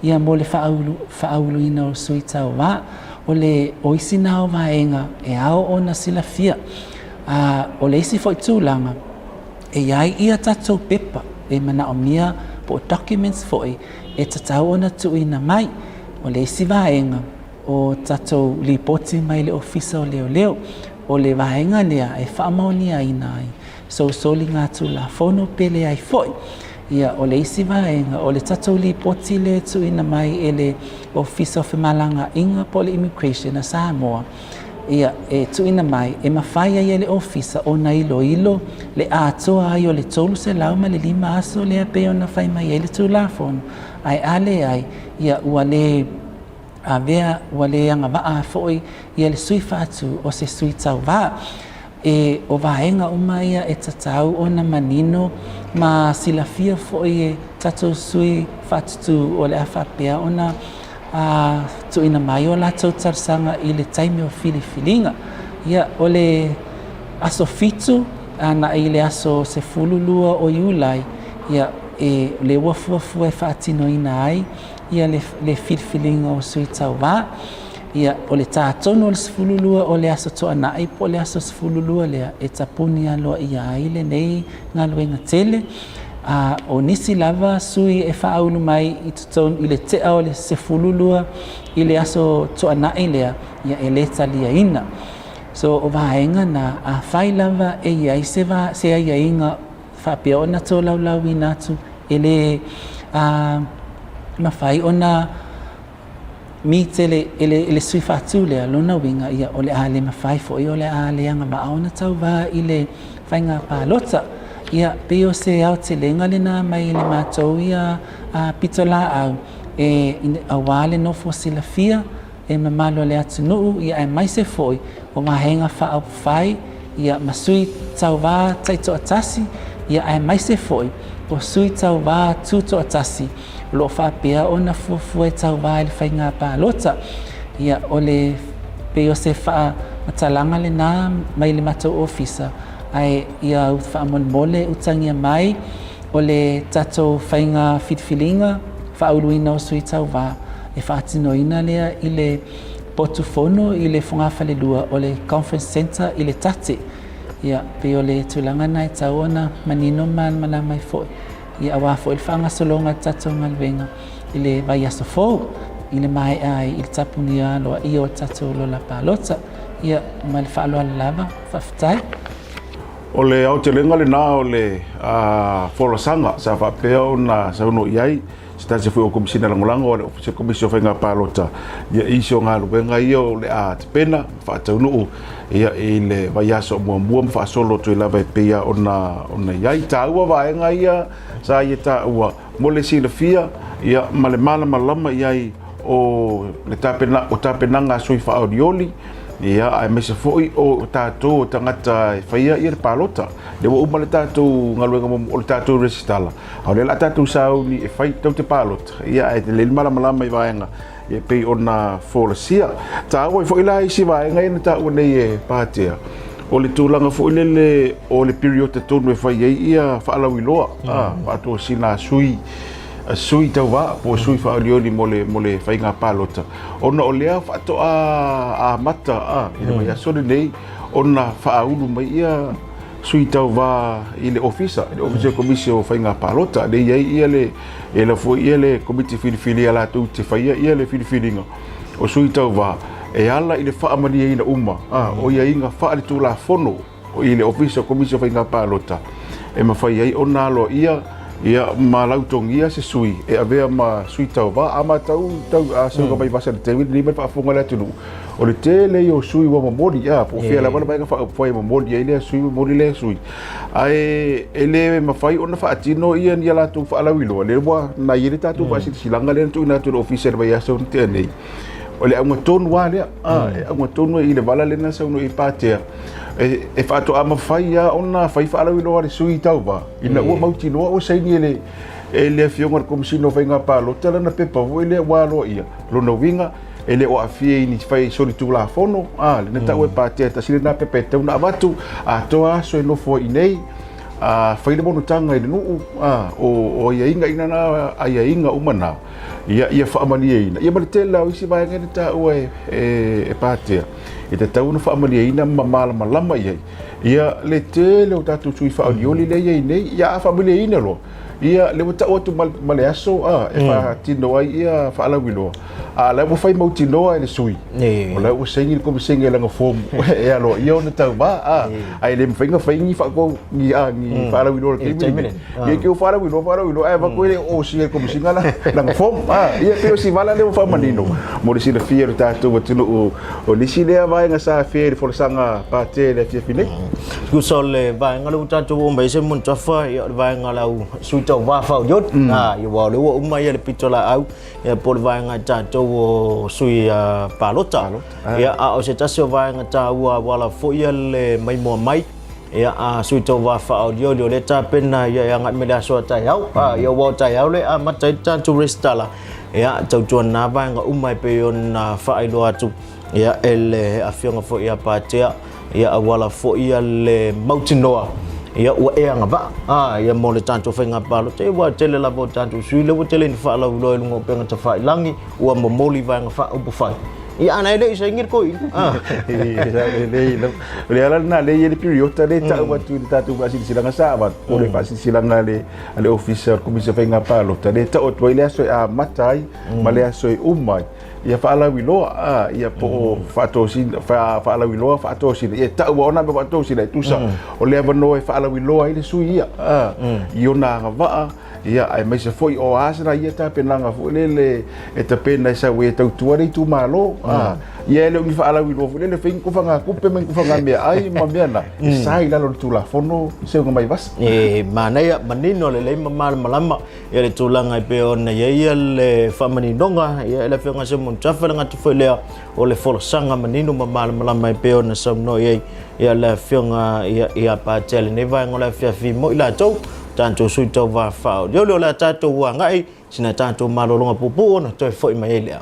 ia mo le faaulu, faauluina o sui tauvā. O le, o isi na o vaega e ao ona silafia. A o le isi foi tulaga, e i ai ia tatou pepa e manaomia po o documents foi e tatau ona tuuina mai. O le isi vaega, o tatou lipoti mai le Ofisa o Leoleo, o le vaega lea e faamaoniaina ai sousoligatulafono pe leai foi. Ia, o le isi vaega, o le tatou lipoti lea e tuuina mai e le Ofisa o Femalagaaiga po o le Immigration a Samoa, ia, e tuuina mai, e mafai ai e le Ofisa ona iloilo le atoa ai o le 305 aso lea pei ona fai mai ai le Tulafono, ae a leai, ia, ua le avea, ua le agavaa foi ia le sui faatu o se sui tauvā. E, o vaega uma ia e tatau ona manino ma silafia foi e tatou sui faatutū o le a faapea ona a, tuuina mai o latou talosaga i le taimi o filifiliga. Ia, o le aso 7 agai i le aso 12 o Iulai, ia, e, lea ua fuafua e faatinoina ai ia le, le filifiliga o sui tauvā. Ia, o le tā tonu o le 12 o le Aso Toonai po o le aso 12 lea e tapuni aloaia ai lenei galuega tele. A, o nisi lava sui e faaulu mai i totonu i le tea o le 12 i le Aso Toonai lea, ia e le taliaina. So, o vaega na, afai lava e i ai se, va, se aiaiga faapea ona tolaulaauina atu, e le a, mafai ona meet e le, e le, e le sui faatu lea, lona uiga, ia, o le a le mafai foi, o le a le agavaa ona tauvā i le faiga palota. Ia, pei o se aotelega lena mai le matou ia a, pitolaau, e, auā le nofo silafia, e mamalu o le atunuu, ia aemaise foi o Vaega Faaupufai, ia ma sui tauvā taitoatasi, ia aemaise foi o sui tauvā tutoatasi o lo o faapea ona fuafua e tauvā i le faiga palota. Ia, o le, pei o se faamatalaga lena mai le matou ofisa, ae ia faamolemole utagia mai O le tatou faiga filifiliga faauluina o sui tauva e faatinoina lea i le potu fono i le fogafalelua o le Conference Centre i le Tate. Ia, pei o le tulaga lena e tatau ona manino ma malamalama ai foi, ia aua foi le faagasologa o le tatou galuega i le vaiaso fou i le maea ai i le tapunia aloaia o le tatou lola palota. Ia, ma le faaaloalo lava, faafetai. O le aotelega lena o le folasaga sa faapea ona saunoa i ai se tasi foi o Komesina Lagolago a le Ofisa o Komisi o Faiga Palota ia isi o galuega ia o le a tapena ma faataunuu ia i le vaiaso muamua ma faasolo atu ai lava e pei ona ona i ai. Taua vaega ia sa ia taua mo le silafia ia ma le malamalama i ai o le tapena, o tapenaga a sui faaolioli, ia, aemaise foi o tatou o tagata e faia ia le palota. Lea ua uma le tatou galuega o le tatou resitala, a o lea la tatou sauni e fai tou te palota, ia, ae lelei le malamalama i vaega e pei ona folasia. Taua ai foi la isi vaega ia na taua nei e Patea, o le tulaga foi lele o le piriota tonu e fai ai ia faalauiloa, faatosina a sui sui tauva po o sui faaolioli mo le, mo le faiga palota, ona o lea faatoa amata a, i le vaiaso lenei ona faaulu mai ia sui tauva i le ofisa, i le ofisa o komisi o faiga palota. Le i ai ia le, e la foi ia le komiti filifili a latou te faia ia le filifiliga o sui tauva e ala i le faamalieina uma a, o aiaiga faaletulafono i le Ofisa o Komisi o Faiga Palota e mafai ai ona aloaia ia ma lautogia se sui e avea ma sui tauva. A matau tau a seuga mai vasa le taimi lenei ma le faafofoga a le atunuu, o le tele ia o sui ua momoli, a po o fea lava le vaega faaupufai e momoli ai lea sui, momoli lea sui, ae e le mafai ona faatino ia ni a latou faalauiloa. Lea ua na i ai le tatou faasilasilaga lea na tuuina atu i le Ofisa i le vaiaso na tea nei. O le auga tonu lava lea, e auga tonu i le vala lea na saunoa i Patea, e faatoa mafai lava ona fai faalauiloa a le sui tauva ina ua mautinoa ua saini e le e le afioga i le Komesina o Faiga Palota lana pepa foi lea ua aloaia. Lona uiga, e le o aafia i ni fai solitulafono, a, lena taua e Patea, tasi lena pepa e tatau ona avatu, atoa aso e nofo ai i inei, a, fai le monotaga i le nuu, a, o aiaiga ina na aiaiga uma na. Ia, ia faamalieina. Ia ma le tele lava o isi vaega ia na taua e, e, e Patea, e tatau ona faamalieina ma malamalama i ai. Ia, le tele o tatou sui faaolioli lea e i ai nei, ia a faamalieina loa, ia, lea ua tau atu ma, ma le aso a, e faatino ai ia faalauiloa, a o la ua fai mautinoa e le sui, o la ua saini le Komesene i lana fomu e aloaia ona tauva, a, ae le mafai ona fai ni faatou, ni, a, ni faalauiloa i le taimi lenei. Ia ke o faalauiloa faalauiloa ae avatu ai le osi e le Komesina la lana form. Ah, ia pei o si vala lea ua faamanino mo le silafia e lo tatou atunuu o nisi lea vaega sa afea i le folasaga Pate i le afiafi nei. Tusa o le vaega lea ua tatou oo mai ai se monitafa, ia o le vaega o le au sui tauva faaolioli. Ah, ia aua o lea ua uma ia le pitolaau ia po o le vaega a tatou o sui palota. Ia a o se tasi o vaega taua auala foi ia le maimoa mai Ia, a sui tauva faaolioli o lea tapena ia e agai mai le aso a taeao. A, ia ua o taeao le amata ai le tatou resitala. Ia, tautuana vaega uma e pei ona faailoa atu ia e le afioga foi ia Patea, ia auala foi ia le mautinoa ia ua e agavaa a ia mo le tatou faiga palota. Ia ua tele lava o tatou sui lea ua tele ina faalauiloa i luga o upega tafailagi, ua momoli vaega faaupufai. Ia ana e le i saini le toeaina. Ah. O le ala lena lea e i ai le piriota lea e tau atu i le tatou faasilasilaga sa avatu, po o le faasilasilaga a le a le Ofisa o le Komisi o Faiga Palota, lea e tau atu ai le aso e amata ai ma le aso e uma ai. Ia faalauiloa, ah, ia po o faatosina, faalauiloa, faatosina. Ia e tau lava ona mea faatosina e tusa o le avanoa e faalauiloa ai le sui ia, ah, i ona agavaa, Ia, aemaise foi o a sina ia tapenaga foi lele e tapena e sau ai e tautua le itumalo. A, ia e le o ni faalauiloa foi lele fai ni kofaga tupe ma ni kofaga meaai ma mea na, e sa i lalo o le Tulafono Seuga Mai Vasa. E manaia, manino lelei ma malamalama ia le tulaga e pei ona i ai le faamaninoga ia e le Afioga ia Simon Jaffe, le gata foi lea o le folasaga manino ma malamalama e pei ona saunoa i ai ia le Afioga ia Patea i lenei vaega o le afiafi mo i latou tatou sui tauva faaolioli. O le a tatou agai sina tatou malologa puupuu ona toe foi mai ai lea.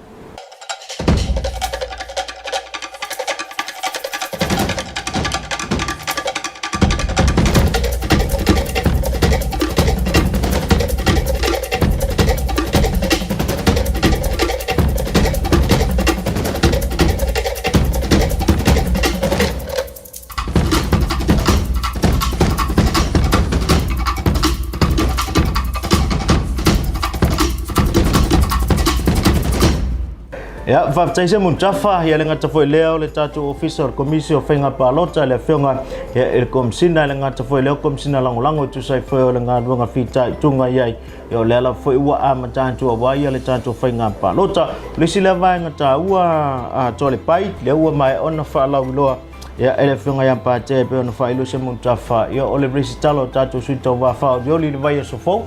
Ia, faafetai Seumanutafa, ia le gata foi lea o le tatou Ofisa o le Komisi o Faiga Palota, le Afioga ia, i le Komesina, le gata foi lea o Komesina Lagolago e tusa ai foi o le galuega fitaituga i ai. Ia, o lea lava foi ua amata atu aua ia le tatou faiga palota. O le isi lea vaega taua a Toalepai, lea ua maea ona faalauiloa ia, e le Afioga ia Patea e pei ona faailoa Seumanutafa, ia, o le resitala o tatou sui tauva faaolioli i le vaiaso fou.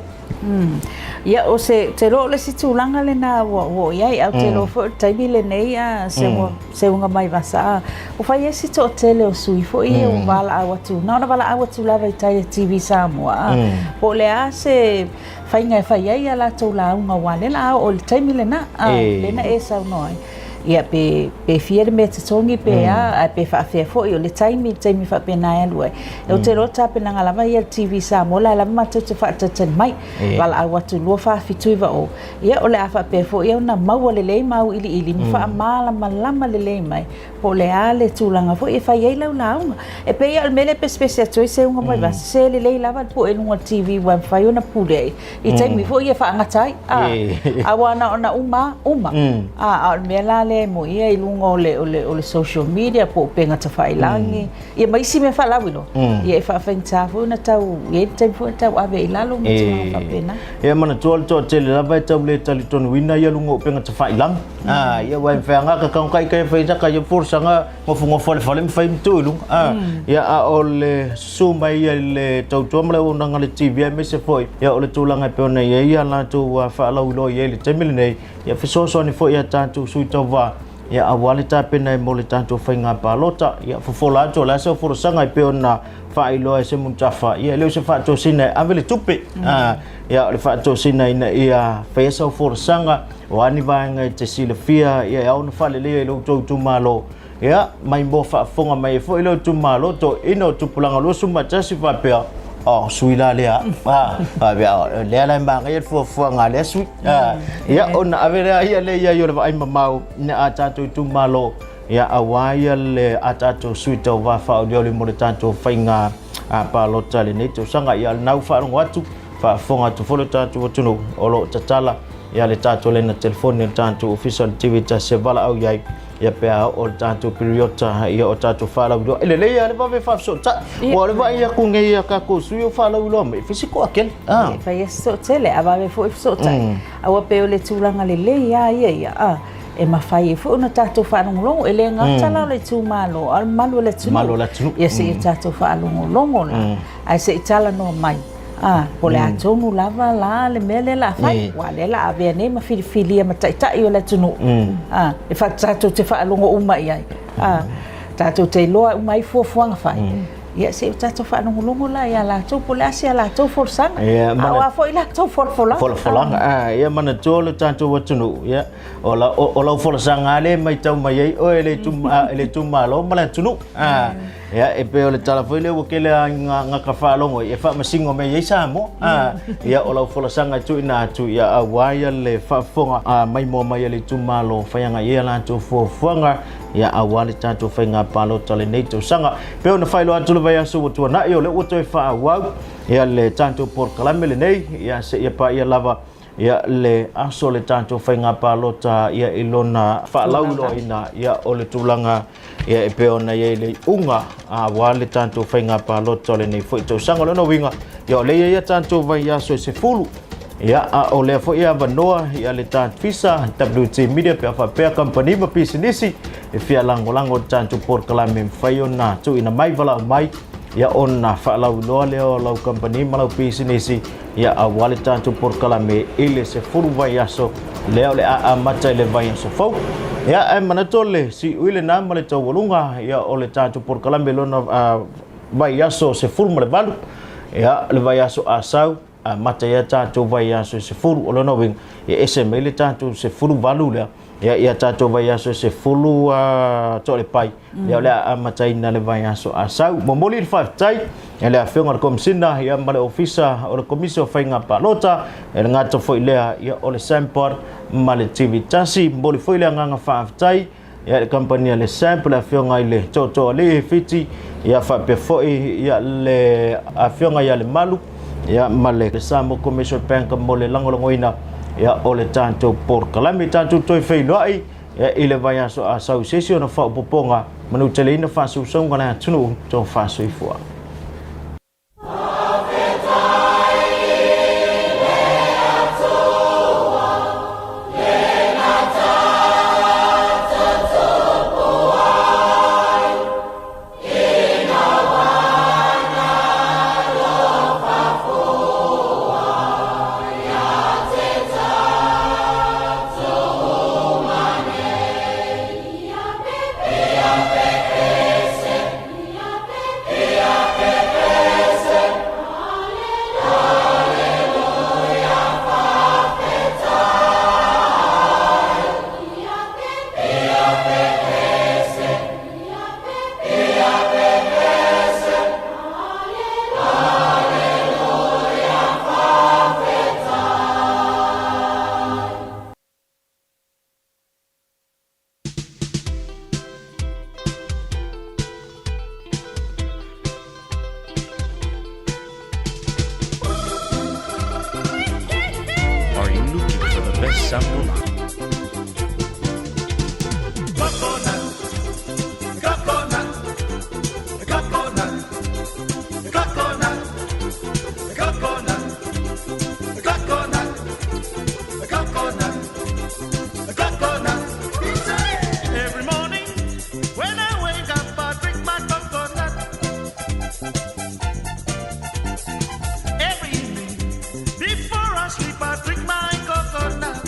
Ia, o se, te iloa o le isi tulaga lena ua oo i ai, ae ou te iloa foi o le taimi lenei a Seuga, Seuga Maivasa, a, ua fai ai si toatele o sui foi ia ua valaau atu, na ona valaau atu lava i tai i le TV Samoa, a, po o le a se faiga e fai ai a latou lauga, aua o lea o le a oo i le taimi lena, a, lea na e saunoa ai. Ia, pe, pe fia le mea totogi pe a, ae pe faafefea foi, o le taimi, le taimi faapena e alu ai. Ou te iloa o le tapenaga lava ia a le TV Samoa, o la e lava matou te faatalitali mai, valaau atu 2 4 7 9 0. Ia, o le a faapea foi ona maua lelei ma auiliili ma faamalamalama lelei mai po o le a le tulaga foi e fai ai lau lauga. E pei lava o le mea lea e pesepese atu ai Seuga Maivasa, se lelei lava le pue i luga o le TV ua mafai ona pule ai i taimi foi ia e faagata ai, a, aua na ona uma lava, uma. A, a o le mea la lea e moi ia i luga o le, o le, o le social media po o upega tafailagi, ia ma isi mea faalauiloa, ia e faafaigata foi ona tau, e i ai le taimi foi e tau ave ai i lalo ma tulaga faapena. Ia manatua le toatele lava e tau le talitonuina ia luga o upega tafailagi. A, ia ua e mafai anga ka kaunga kai fai saka ia folasaga gofogofo le fale ma fai ma tuu i luga. A, ia a o le susu mai ia i le tautua ma le auaunaga a le TV aemaise foi ia o le tulaga e pei ona i ai ia latou faalauiloa i ai i le taimi lenei, ia fesoasoani foi ia tatou sui tauva ia aua le tapena ai mo le tatou faiga palota. Ia fofola atu o le a sau folasaga e pei ona faailoa e Seumanutafa, ia e le o se faatosina e ave le tupe. Ia o le faatosina ina ia faia sau folasaga, o a ni vaega e te silafia, ia e ao ona faaleleia i lo outou itumalo. Ia, mai moa faafofoga mai ai foi lou itumalo, toeaina o Tupulaga 21 faapea, oh, sui la lea, ah, faapea, oh, lea la e manaia le fuafuaga a lea sui. Ah, ia, ona ave lea ia le iai o le vaai mamao ina a tatou itumalo, ia, aua ia le a tatou sui tauva faaolioli mo le tatou faiga palota i lenei tausaga. Ia, o lena ua faalogo atu, faafofoga atu foi le tatou atunuu o lo o tatala ia le tatou laina telefoni o le tatou ofisa o le TV tasi e valaau i ai ia pe a oo le tatou piriota ia o tatou faalauiloa. E lelei lava le vave faafesootai. Ua o le vaai atu nei a tatou sui o faalauiloa mai, e fai si toatele. E fai si toatele, a vave foi fesootai. Aua pei o le tulaga lelei lava ia ia, a, e mafai ai foi ona tatou faalogologo. E le gata la o le itumalo, a o le mamalu o le atunuu. Mamalu o le atunuu. Ia se i tatou faalogologo la, ae se i talanoa mai. A, po o le a tonu lava la le mea lea o le a fai, aua o lea o le a avea nei ma filifilia ma taitai o le atunuu, a, e tatou te faalogo uma i ai, a, tatou te iloa uma ai fuafuaga fai. Ia se i tatou faalogologo la ia latou po o le a se a latou folasaga, a o a foi latou folafolaga. Folafolaga, a, ia manatua lo tatou atunuu, ia, o lau folasaga lava lea e matau mai ai oe e le itumalo ma le atunuu. A, Ia, e pei o le tala foi lea ua tele lava ina gata faalogo ai, e faamasino mai ai Samoa. Ia, o lau folasaga e tuuina atu, ia aua ia le faafofoga maimoa mai a le itumalo, fai agai i ai a latou fuafuaga, ia aua le tatou faiga palota o lenei tausaga. E pei ona faailoa atu le vaiaso ua tuanai, o lea ua toe faaauau ia le tatou polokalame lenei, ia seia paia lava Ia le aso o le tatou faiga palota ia i lona faalauiloaina ia o le tulaga ia e pei ona i ai le iuga aua le tatou faiga palota o lenei foi tausaga. O lona uiga ia o lea e i ai a tatou vaiaso e 10 ia a o lea foi e avanoa ia le tatou Visa, WT Media pe a faapea kamupani ma pisinisi e fia lagolago i le tatou polokalame e mafai ona tuuina mai valaau mai ia ona faalauiloa lea o lau kamupani ma lau pisinisi ia aua le tatou polokalame i le 10 vaiaso lea o le a amata i le vaiaso fou. Ia ae manatu o le siui lena ma le taualuga ia o le tatou polokalame lona vaiaso 18 ia le vaiaso Asau amata ia tatou vaiaso e 10 o lona uiga e ese mai le tatou 18 lea ia ia tatou vaiaso e 10 toalepai ia o le a amataina le vaiaso Asau. Momoli le faafetai i le Afioga i le Komesina ia ma le Ofisa o le Komisi o Faiga Palota, e le gata foi lea ia o le SAMPOD ma le TV tasi. Momoli foi le agaga faafetai ia i le kamupani a le SAMP, le Afioga i le Tootooalii Fiti, ia faapea foi ia le Afioga ia Lemalu ia ma le Samoa Commercial Bank mo le lagolagoina ia o le tatou polokalame. Tatou toe feiloai. I le vaiaso a sau i se isi ona faaopoopoga manuteleina faasausauga a le atunuu tofa soifua. Are you looking for the best sound on Every morning when I wake up, I drink my coconut. Every evening before I sleep, I drink my coconut.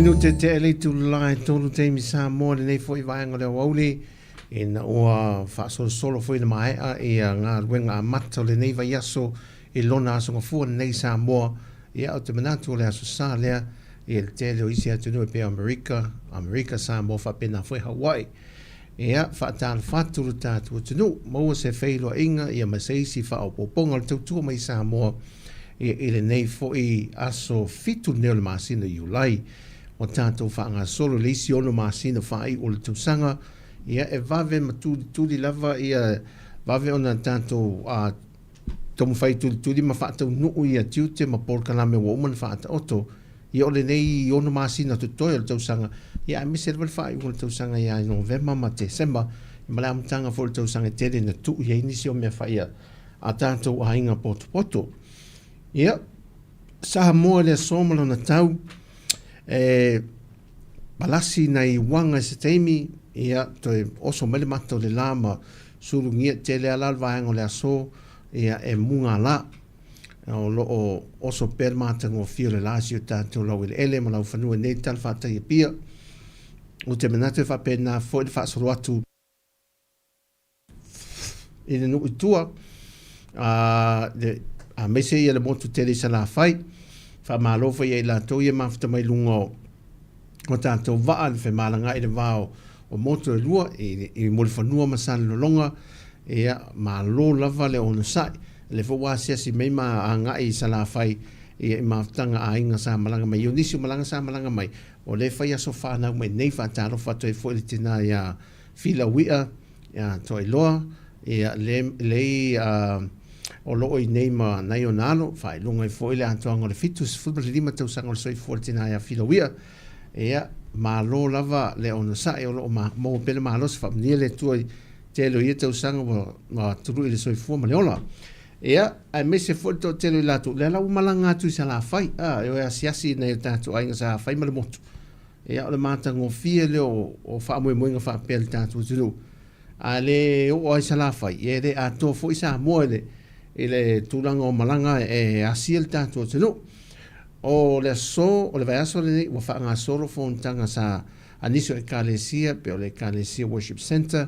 Minute tea le itula e tolu taimi Samoa lenei foi vaega o le aoauli ina ua faasolosolo foi na maea ia galuega amata o lenei vaiaso i lona aso gafua lenei Samoa. Ia ou te manatu o le Aso Sa lea i le tele o isi atunuu e pei o Amerika, Amerika Samoa faapena foi Hawaii. Ia faatalofa atu lo tatou atunuu, maua se feiloaiga ia ma se isi faaopoopoga o le tautua mai Samoa ia i lenei foi aso 7 lenei o le masina o Iulai. Ua tatou faagasolo i le isi 6 masina faaiu o le tausaga, ia e vave ma tulituli lava ia vave ona tatou taumafai tulituli ma faataunuu ia tiute ma polokalame ua uma ona faataoto. Ia o lenei 6 masina totoe o le tausaga, ia aemaise lava le faaiuga o le tausaga ia Novema ma Tesema, ma le amataga foi o le tausaga e tele ina tuu i ai nisi o mea fai a tatou aiga potopoto. Ia, Samoa i le aso ma lona tau, e palasi nai uaga i se taimi, ia, toe oso mai le mata o le la ma sulugia tele lava la le vaega o le aso, ia, e mugala. O lo o oso pea le matagofie o le la i si o tatou laueleele ma laufanua i nei talafatai Apia. Ou te manatu e faapena foi le faasolo atu i le nuu i tua, a, le, aemaise ia le motu tele i Salafai. Faamalo foi ia i latou ia mafuta mai luga o, o tatou vaa, le femalagaai i le va o, o motu e lua, i, i Mulifanua ma Salelologa. Ia, malo lava le onosai. O lea foi ua asiasi mai ma agai i Salafai ia i mafutaga a aiga sa malaga mai. Ia o nisi o malaga sa malaga mai, o lea e fai aso fanau mai nei, faatalofa atu ai foi i le tina ia Filauia, ia Toailoa, ia le, lei o lo o i nei ma nai ona alo, faailoga ai foi le atoaga o le 75 tausaga o le soifua o le tina ia Filauia. Ia, malo lava le onosai o lo o maua pea le malosi, faamanuia le Atua i tele o ia tausaga ua, ua tului i le soifua ma le ola. Ia, aemaise foi le toatele o i latou, lea la ua malaga atu i Salafai, a, e o e asiasi i nai o tatou aiga Salafai ma le motu. Ia, o le matagofie lea o, o faamoemoega faapea i le tatou atunuu. A le oo ai Salafai, ia e le atoa foi Samoa i le, i le tulaga o malaga e asia le tatou atunuu. O le aso, o le vaiaso lenei ua faagasolo fonotaga sa a nisi o Ekalesia, pei o le Ekalesia Worship Centre,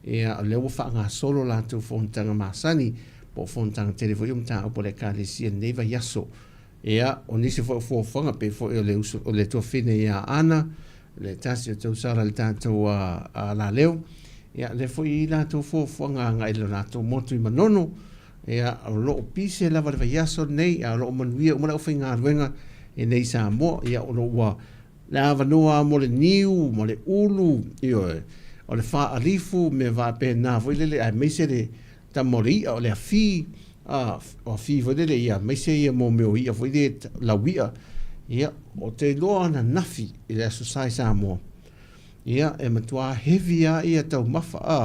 ia o lea ua faagasolo latou fonotaga masani, po o fonotaga tele foi o mataupu a le Ekalesia i lenei vaiaso. Ia, o nisi foi o fuafuaga, pei foi o le uso, o le tuafine ia Ana, le tasi o tausala i le tatou a, Laleo, ia, lea foi i latou fuafuaga agai i le latou motu i Manono, ia, o lo o pise lava le vaiaso lenei, a o lo o manuia uma le aufaigaluega i nei Samoa, ia, o lo o ua le avanoa mo le niu ma le ulu, ioe, o le faa-alifu, mea faapena foi lele, aemaise le tama o le i'a, o le afi, a, o afi foi lele, ia, aemaise ia mo mea o i'a foi lele, laui'a, ia, ou te iloa ananafi i le Aso Sa i Samoa, ia, e matua heavy lava ia taumafa, a,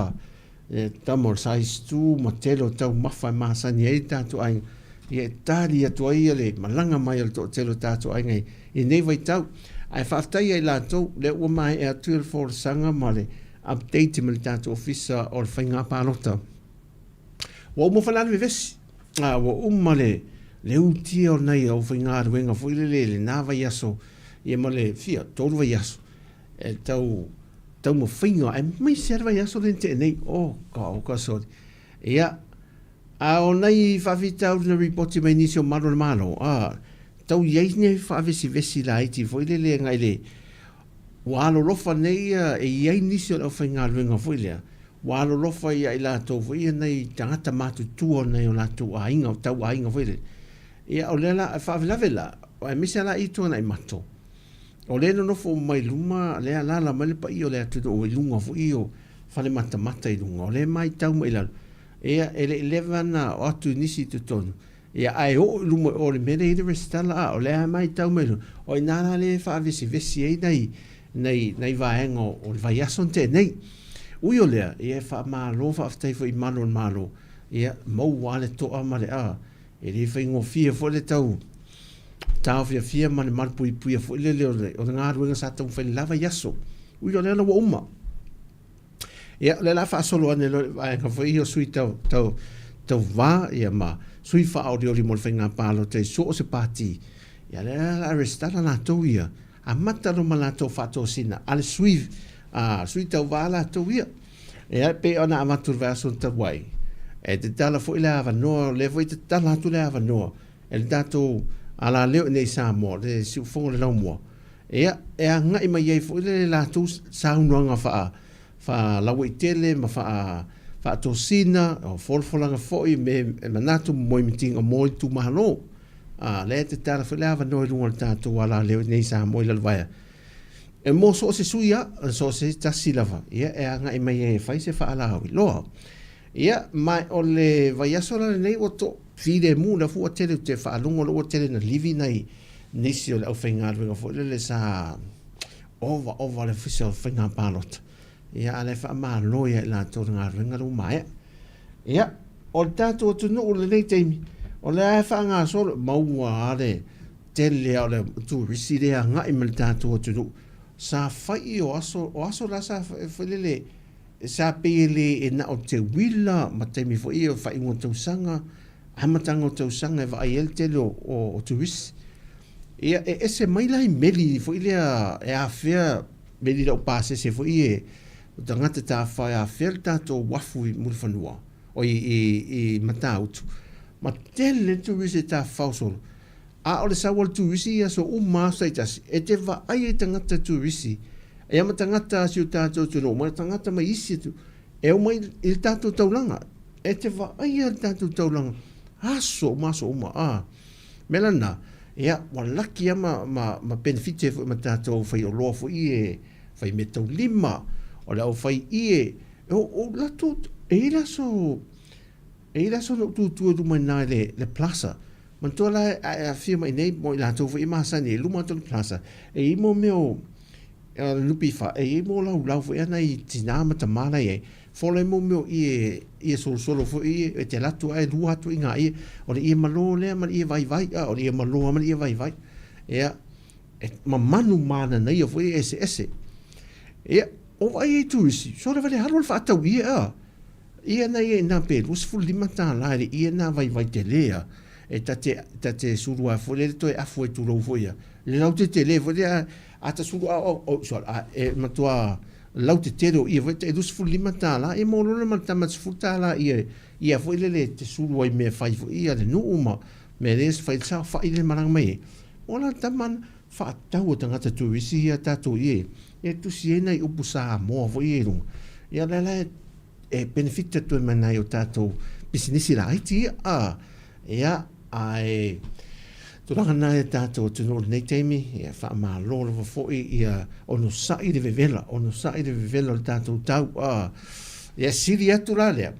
E tama o le size 2 ma tele o taumafa e masani ai le tatou aiga, ia e tali atu ai ia le malaga mai o le toatele o tatou aiga i lenei vaitau. Ae faafetai ia i latou, lea ua maea atu ia le folasaga ma le update ma le tatou ofisa o le faiga palota. Ua uma foi la le vevesi, a, ua uma le, le utia o nai aufaigaluega foi lele i lena vaiaso, ia ma le fia, 3 vaiaso, e tau taumafaiga aemaise lava le vaiaso lea na tea nei. Oh ka oka sorry. Ia, a o nai faafitauli na ripoti mai nisi o malu o le Malo, a, tau i ai ni faavesivesi laiti foi lele agai le ua alolofa nei ia, e i ai nisi o le aufaigaluega foi lea, ua alolofa ia i latou foi ia nai tagata matutua o nai o latou aiga, o tauaiga foi lele. Ia, o lea la, e faalavelave la, aemaise lava la i Tuanai Mato, O lea e nonofo mai luma, lea e alaala mai le paia o le atunuu i luga foi o fale matamata i luga, o lea e matau mai i lalo, ia, e le i leva ona o atu nisi i totonu, ia, ae oo i luma o le mea lea e i ai le resitala, a, o lea e matau mai i luga, o i ina la lea e faavesivesi ai nai, nai, nai vaega o le vaiaso na tea nei. Ui o lea, ia, e faamalo faafetai foi i malu o le Malo, ia, maua lava le toa ma le, a, e le faigofie foi le tau taofiafia ma le malupuipuia foi lele o le, o le galuega sa taumafai i le la vaiaso. Ui o lea la ua uma. Ia, o lea la faasolo ane loa i le vaega foi ia o sui tau, tau, tauva, ia ma sui faaolioli mo le faiga palota i so o se pati. Ia, lea la resitala latou ia. Amata loa ma latou faatosina a le sui, a sui tauva latou ia. Ia, e pei ona avatu i le vaiaso talu ai, e tatala foi le avanoa, o lea foi e tatala atu le avanoa e le tatou alaleo i nei i Samoa, le siufofoga o le laumua, ia, e agai mai ai foi le latou saunoaga faa, faalauaitele ma faa, faatosina, o folafolaga foi me e manatu ma moemitiga mo itumalo. A, lea e tatala foi le avanoa i luga o le tatou alaleo i nei i Samoa i Lalovaea. E mo so o se sui a, so o se tasi lava, ia, e agai mai ai e fai se faalauiloa. Ia, ma o le vaiaso la lenei ua to filemu la fua tele te faalogo la ua tele na livi nai nisi o le aufaigaluega foi lele sa ova ova le ofisa o faiga palota. Ia, a le faamalo ia i latou le galuega le ua maea. Ia, o le tatou atunuu lenei taimi, o lea e faagasolo, maua a le tele a o le turisi le agai ma le tatou atunuu. Sa fai o aso, o aso la sa foi lele, sa pei e le e na o te uila ma taimi foi ia o faaiuga o tausaga, amataga o tausaga e vaai ai le tele o, o, o turisi. Ia, e ese mai la i meli foi lea e afea meli laupasese foi e o tagata tafafao e afea le tatou uafu i Mulifanua, o i, i, i Matautu, ma tele le turisi e tafafao solo. A o le sau a le turisi i aso uma aso taitasi, e te vaai ai tagata turisi, ia ma tagata a si o tatou atunuu, ma tagata mai isi atu, e omai i le tatou taulaga. E te vaai ai le tatou taulaga, aso uma aso uma. A, mea la lena, ia, ua laki lava ma, ma, ma penefiti ai foi ma tatou faioloa foi e fai meataulima, o le aufai ie, o, o latou, e i ai le aso, E i ai le aso na ou tutu ai i luma i ina i le, le plaza. Manatua la a e afifio mai i inei mo i latou foi e masani ai i luma atu o le plaza, e i ai mo mea o le NPF, e i ai mo laulau foi a nai tina ma tama la e i ai, fola ai mo mea o ie, ie solosolo foi ie, e te alu atu ae lua atu i ngā ie, o le ie malo lea ma le ie vaivai, a o le ie malo lava ma le ie vaivai. Ia, e ma manu mananaia foi e eseese. Ia, o vaai ai turisi, sole wale alu le faatau ie a. Ia na ia ina pe 25 tālā i le ie nā vaivai tele a e ta te ta te sulu ai foi le toe afu ai tulou foi ia le lau te tele foi le a ta sulu a o o so a e matua lau te tele o ia foi te 25 tālā e mo lona ma tama 10 tālā ia ia foi le le te sulu ai me fai foi ia le nuu ma me le fai sa fai le maranga mai e o la tama whaatau o tangata turisi ia tātou ie e tusi ai nai upu Samoa foi ia i runga ia la la e benefit atu ai mai nai o tātou pisinisi laiti ia, a, ia, ae tulaga nā e tātou atunuu i lenei taimi, ia faamalo lava foi ia onosai le vevela, onosai le vevela o le tātou tau, a, ia sili atu la lea,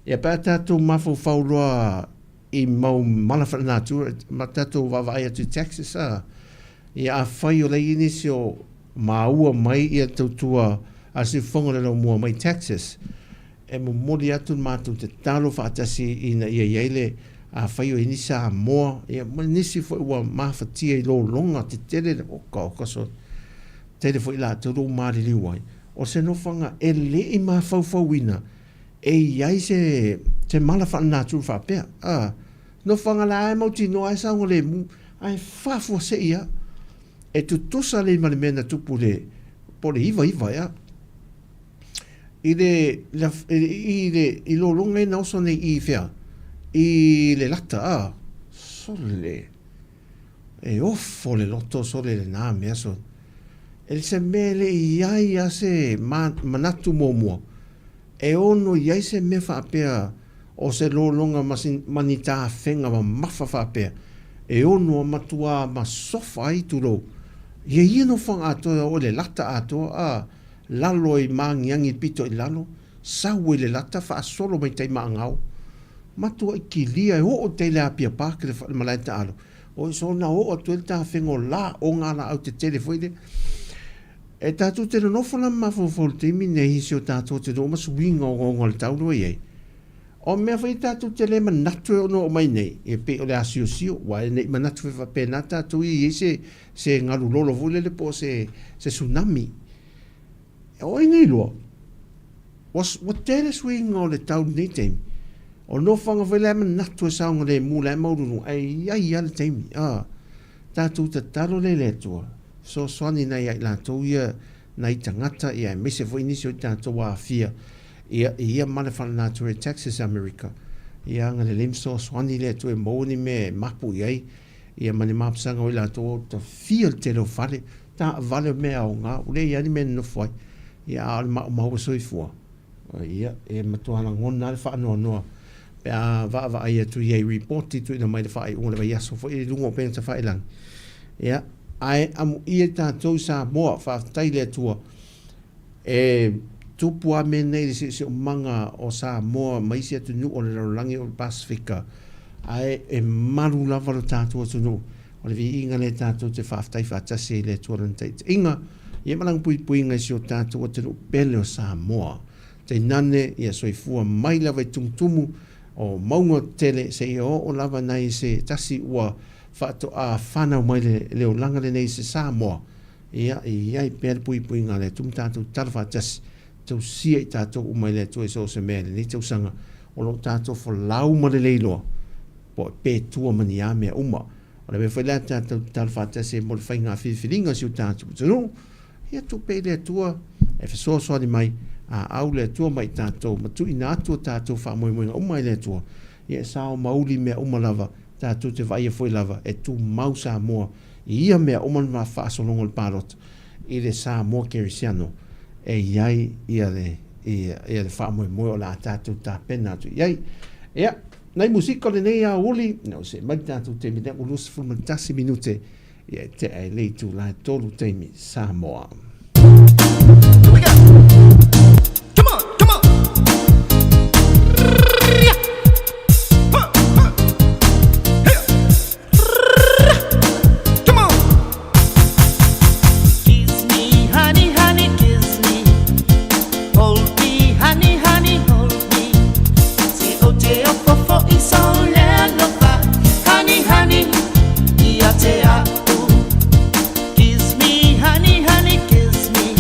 ia pe a tātou mafaufau loa i mau mala faalenatura, ma tātou vaavaai atu i taxes, a, ia afai o la i ai nisi o Māua mai ia tautua a Siufofoga o le Laumua mai Texas, e momoli atu le matou tatalo faatasi ina ia i ai le afai o i ai ni Samoa, ia ma nisi foi ua mafatia i lologa tetele le oka oka so tele foi latou lo maliliu ai. O se nofoaga e le i mafaufauina e i ai se se mala faalenatura faapea. A nofoaga la e mautinoa ai saogalemu ae faafuasei lava. E tutusa lei ma le mea na tupu i le, po o le 99 ea, i le, i le, i lologa ia na oso nei i whea, i le lata, a, sole, e ofo le loto sole le nā mea sole. E le se mea e le i ai a se manatu muamua, E ono i ai se mea faapea o se lologa ma ni tafega mamafa faapea, e ono a matuā masofa ai tulou. Ia ia nofoaga atoa e oo i le lata atoa a lalo i maagiagi pito i lalo, sau ai le lata faasolo mai tai maagao. Matuai kilia e oo tai le Apia Park le malae taalo. Oi so na oo atu ai le tafega o la o ngā laau tetele foi lea. E tātou te nonofo la mafaufau i le taimi nei i si o tātou atunuu ma suiga ogaoga o le tau lea ua i ai. O mea foi tātou te le manatu e ono oo mai nei, e pei o le āsiosio, ua e nei manatu foi faapena tātou i ai se, se galu lolo foi lele po o se, se tsunami. E o ai nei loa, ua, ua tele suiga o le tau i lenei taimi. O nofoaga foi la e manatu e saogalemu la e maualuluga, ae i ai lava le taimi, a, tātou tatalo lea i le Atua. fesoasoani nai a i latou ia nai tagata ia aemaise foi nisi o i tatou aafia ia i ia male faalenatura i Texas Amerika. Ia agalelei ma fesoasoani le Atua e maua ni mea e mapu i ai ia ma ni mapusaga o i latou o tafia le tele o fale, taavale o mea aoga, ua leai lava ni mea e nonofo ai. Ia a o le maumau o soifua, ia e matua lagona lava le faanoanoa pe a vaavaai atu i ai ripoti tuuina mai i le faaiuga o le vaiaso foi i luga o upega tafailagi. Ia, ae amuia i tatou i Samoa, faafetai i le Atua, e tupu lava mea nei i le siosiomaga o Samoa ma isi atunuu o le lalolagi o le Pasefika, ae e malu lava lo tatou atunuu. O le viiga lea tatou te faafetai faatasi ai i le Atua i Lana taitaiga ia ma Lana puipuiga i si o tatou atunuu pele o Samoa. Tainane ia soifua mai lava i tumutumu o mauga tetele seia oo lava nai se tasi ua faatoa fanau mai le olaga lenei i se Samoa, ia e i ai pea le puipuiga a le Atua ma tatou tatalo faatasi, tausia i tatou uma e le Atua i so o se mea i lenei tausaga o lo o tatou folau ma le leiloa po o pe tua ma ni a mea uma. O le mea foi lea tatou tatalo faatasi ai mo le faiga filifiliga o si o tatou atunuu, Ia tuu pea i le Atua e fesoasoani mai, a au le Atua ma i tatou, ma tuuina atu o tatou faamoemoega uma i le Atua, ia e sao ma uli mea uma lava, tatou te vaaia foi lava e tumau Samoa i ia mea uma na faasologa o le palota i le Samoa Kerisiano e i ai ia le ia le faamoemoe o le a tatou tapena atu i ai. Ia, nai musika o lenei aoauli, ina ua see mai le tatou taimi lea ua 21 minute Ia e tea i le itula e 3 taimi Samoa. Kiss me, honey, honey, kiss me. Hold me, honey, honey, hold me. Te o te o fofo i so le alofa. Honey, honey, ia te a'u. Kiss me, honey, honey, kiss me.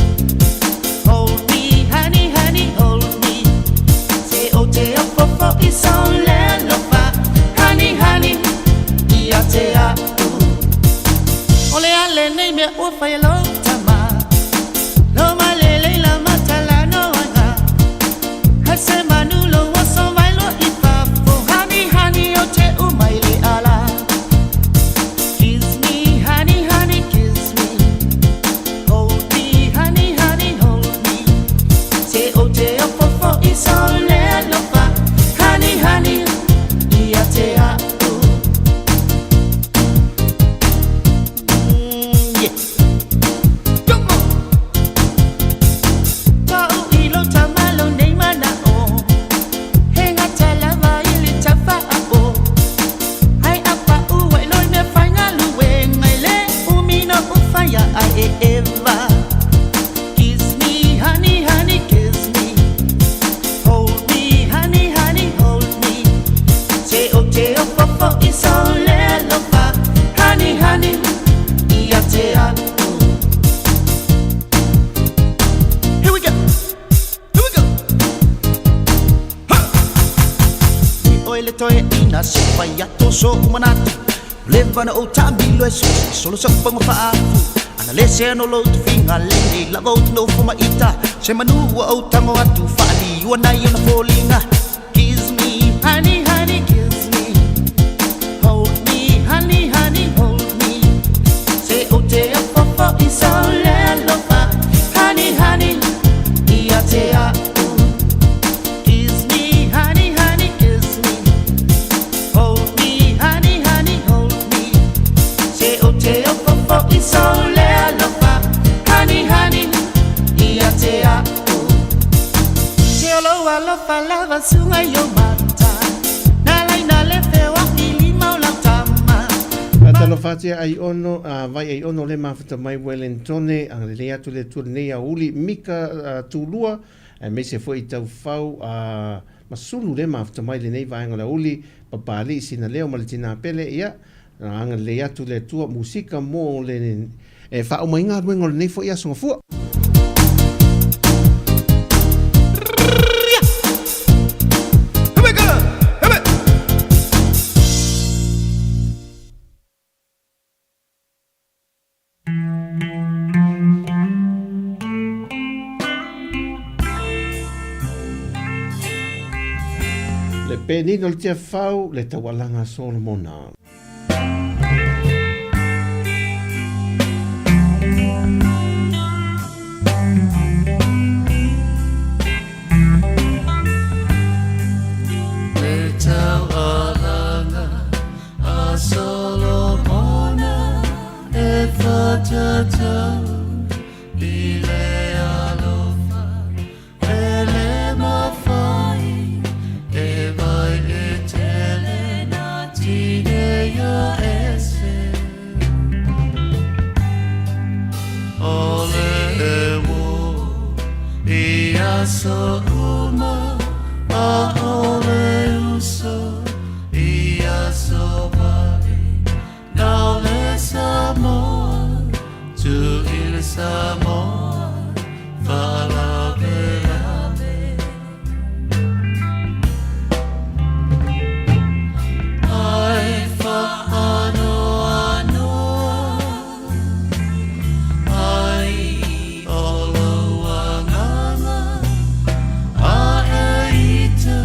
Hold me, honey, honey, hold me. Te o te o fofo i so le alofa. Honey, honey, ia te a'u. O le a lenei mea ua fai e lou tama. Lo malelei la matala noaga. Hai se manu lo oso mai loa i fafo. Honey, honey, o te uma i le ala. Kiss me, honey, honey, kiss me. Hold me, honey, honey, hold me. Te o te o fofo i so le alofa. Honey, honey, ia te a'u. Mm, yeah. Come on. Pa'u i lou tama lou nei mana'o. He gata lava i le tafa'a'o. Ai a pa'u ai loi mea faigaluega i le umi no'u faia ai e Eva. Kiss me, honey, honey, kiss me. Hold me, honey, honey, hold me. Te o te o fofo i so le alofa. Honey, honey, ia te a'u. Here we go. Here we go. Ha! I oe le toeaina se i fai atu so'u manatu Ua leva ona ou taamilo e suisui solo sa'u paga faaafu Ana le sea no lou tofiga lenei lava ou te nofo ma ita Se manu ua ou tago atu faaliua nai ona foliga Kiss me, honey, honey, kiss me Hold me, honey, honey, hold me Se ou te ofofo i sou le alofa Honey, honey, ia te a'u Kiss me, honey, honey, kiss me Hold me, honey, honey, hold me Se ou te ofofo i sou le alofa Honey, honey, ia te a'u Se o lou alofa lava suga i ou mata Na laina le feoa'i lima o lau tama Faatalofa atu ia Aiono, a vai Aiono le mafuta mai Wellingtone, agalelei atu le Atua lenei aoauli Mika Tulua, aemaise foi i Taufau a Masulu le mafuta mai lenei vaega o le aoauli Papalii Sinaleo ma le Tina Pele, ia, agalelei atu le Atua musika mo le e faauma ai galuega o lenei foi aso gafua. Penina o le Tiafau, le taualaga a Solomona. Le taualaga a Solomona e whatatau i le alofa e le mawhai e vai e tele nā tineia ese. O le e i aso uma a o le uso i aso vale nau le Samoa tu i le Samoa faalavelave. Ai whaanoanoa ai o lou agaga a e ita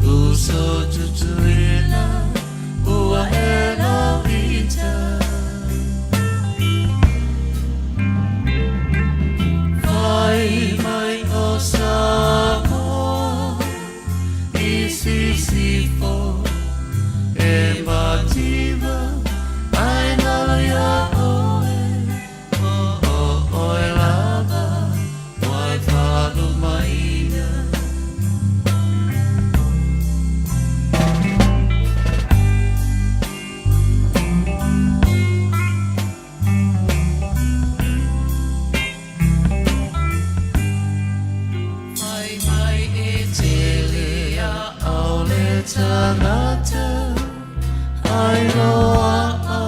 uso tutuila ua e lau ita. Fai mai o Samoa i sisifo e mativa ai nalo ia oe o o oe lava wai whalumaina. Fai mai e tele a au le tangata ai loa a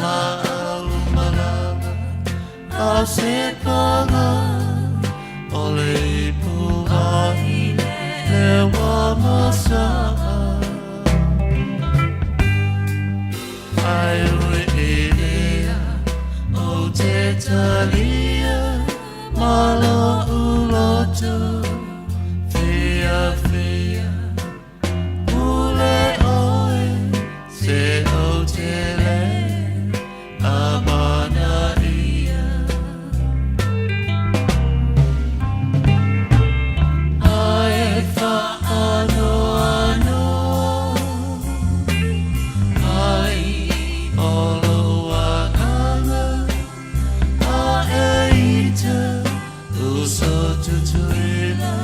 la au malama a se paga o le ipu ai le wa masaa. Ai ui e lea o te talia ma lo uloto fia fia ule oe se o te le amana ia. Ai whaanoanoa ai o lou agaga a e ita uso tutuila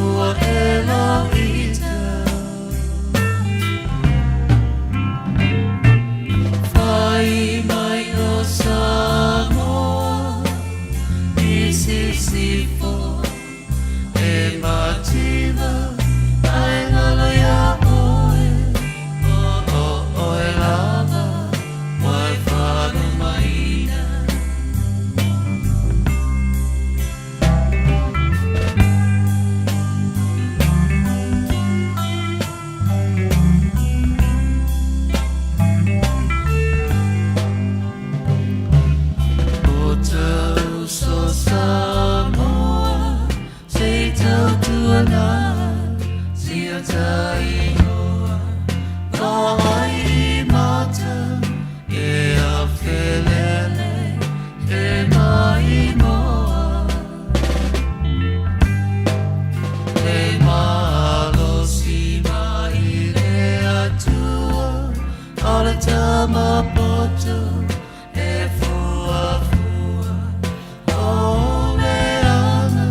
ua e lau ita. Fai mai o Samoa i sisifo e mativa ai ngalo ia oe o o oe lava wai whalumaina. O tau so Samoa se tautuana sia taingoa vaai i mata e a felele e maimoa. Le malosi mai le atua o le tamapoto e fuafua o le aga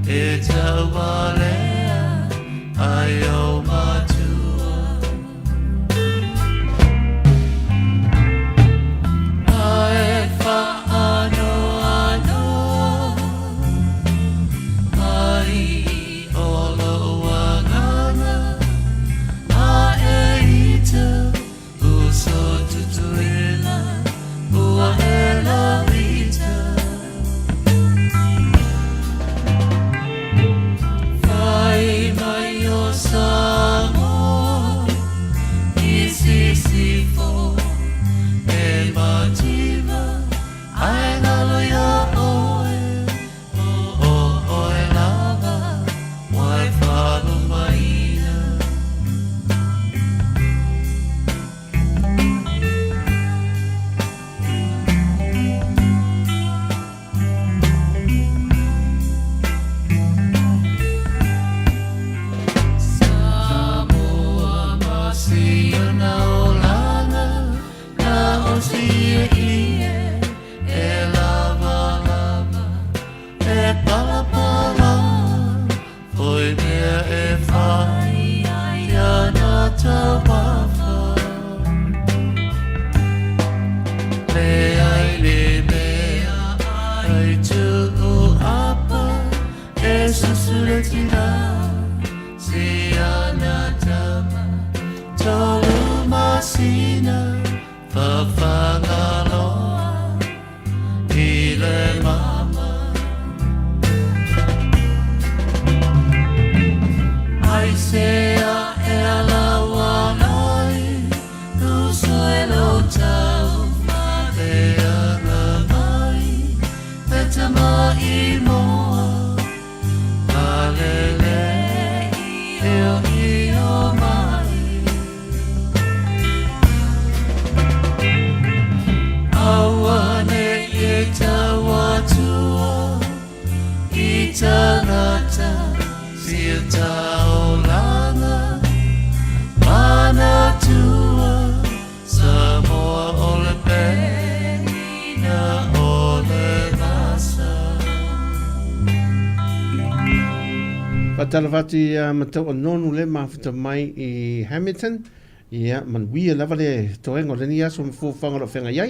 e taualea ai o matua. Ai whaanoanoa ai o lou agaga a e ita uso tutuila tina Si ana tama Tolu masina Fafagaloa I le mama Ai se a e ala ai Uso e lo tau Whare anga mai Te tama i moa Alele i o i o mai Aua ne i tau atua I tangata Sia taolanga Manatua Samoa o le penina o le vasa. Faatalofa atu ia Mataua Nonu le mafuta mai i Hamilton. Ia, manuia lava le toega o lenei aso ma fuafuaga o lo o feagai ai.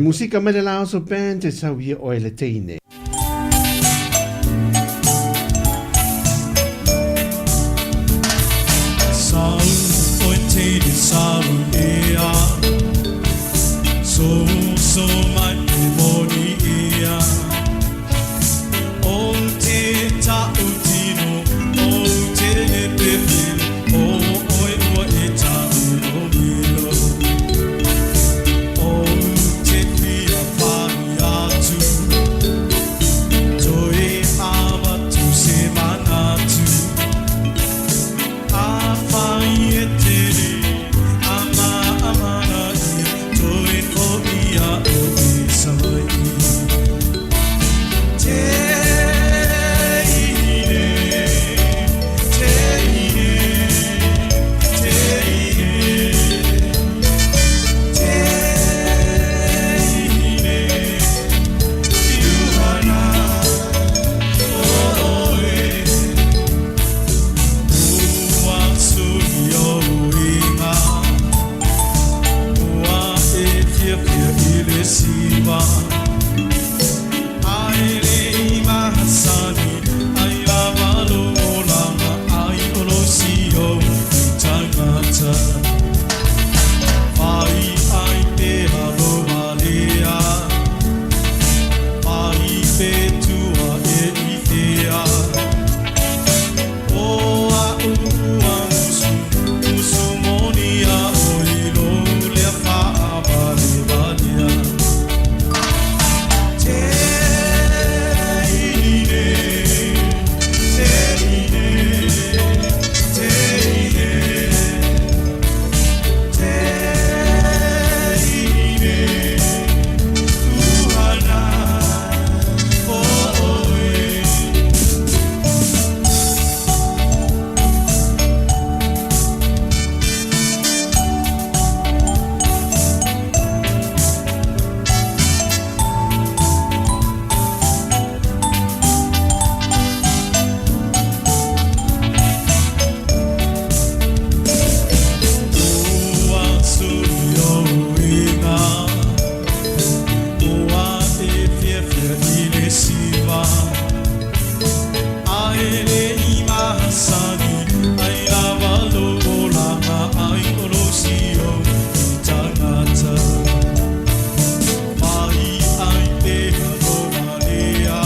Le musika mai le Laoso Band e sau ia oe le teine. Sau oe teine sau ea So so mai te moni ea O te ta'u tino O te pepelo O oe ua e tāmilomilo O te fia whai atu Toe avatu se manatu A whai e tere A ma amana ia Toe o ia o i Savaii Te ine, te ine, te ine, te ine, Iuhana, oe. Ua suli o uiga, ua e fiafia i le siva. Ai le mahasani, ai lava lo olanga, ai o lo sio i tangata. Fai ai te halo malea, fai pe tua e i tea. O a ua musu, musu moni a o i lo lea whaavale valea. Te ine, te ine, te ine, te ine, uhana, oe. Ua suli o uiga, ua e fiafia i le siva. Ai le i mahasani, ai lava lo olanga, ai o lo sio i tangata. Mai ai te halo malea,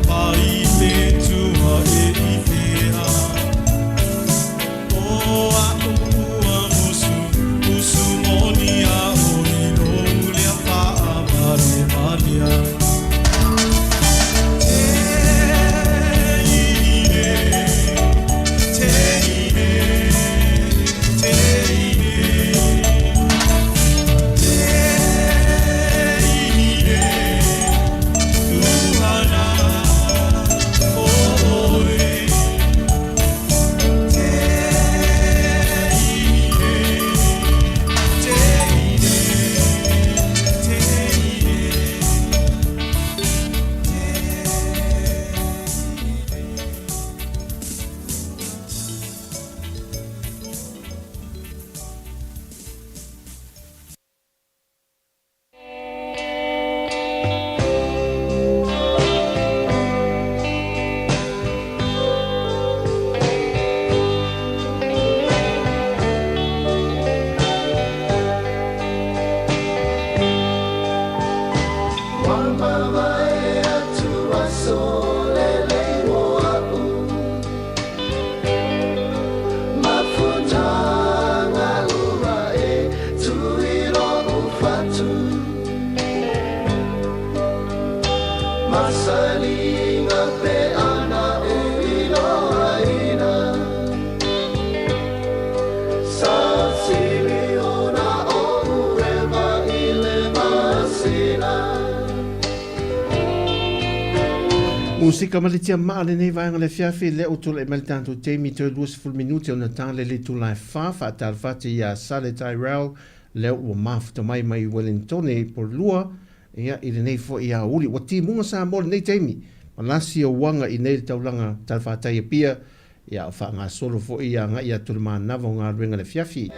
mai te tua e i tea. O a ua musu, musu moni a o i lo lea whaavale valea. Te ine, te ine, te ine, te ine, uhana, oe. Te ine, te ine, te ine. Musika ma le tia maa lenei vaega o le afiafi lea ua tulai mai le tatou taimi toe 20 minute ona ta le le itula e fa faatalofa atu ia Sale Tyrell lea ua mafuta mai mai Wellingtone Porirua ia i lenei foi aoauli ua timuga Samoa i lenei taimi ma lasi o uaga i nei le taulaga talafatai Apia ia o faagasolo foi ia agai atu le manava o galuega i le afiafi.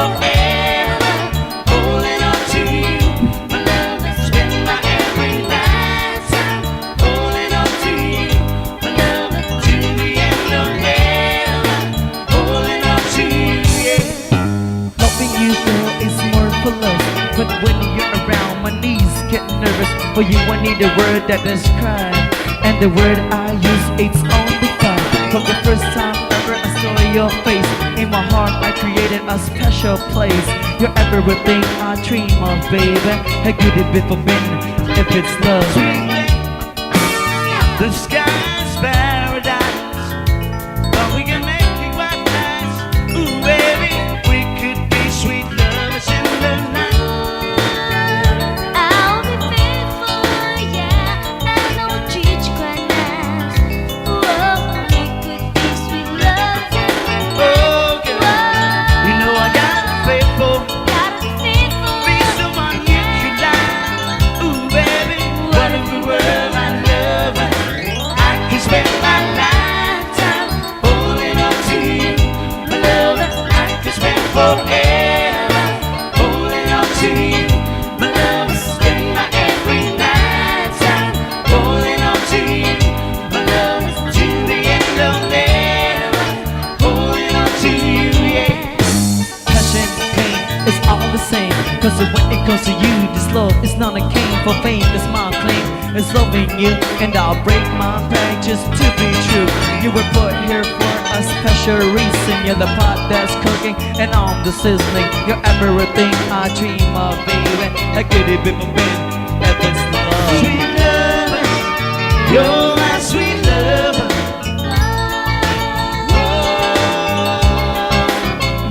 forever holding on to you. My love, spend my every night time holding on to you. My love, to the end of ever holding on to you. Yeah. Loving you, girl, is marvelous. But when you're around, my knees get nervous. For you, I need a word that describes. And the word I use, it's only five. From the first time ever I saw your face, in my heart I created a special place. You're everything I dream of, baby. How could it be for me if it's love? The sky's paradise, but we can make it quite nice. Ooh, baby, we could be sweet lovers in the night. I'll be faithful, yeah, and I will treat you quite nice. Whoa, we could be sweet lovers in the night. Oh, girl, you know I gotta be faithful. Gotta be faithful. Be someone you could like. Ooh, baby, what if we were my lover? I could spend my lifetime holding on to you, my lover. I could spend forever holding on to you, my lover. Spend my every night time holding on to you, my lover. To the end of never holding on to you, yeah. Passion, pain, it's all the same. Cause when it comes to you, this love is not a game for fame. It's my claim, it's loving you. And I'll break my back just to be true. You were put here for a special reason. You're the pot that's cooking, and I'm the sizzling. You're everything I dream of, baby. How could it be for me if it's love? Sweet lover, you're my sweet lover. Whoa,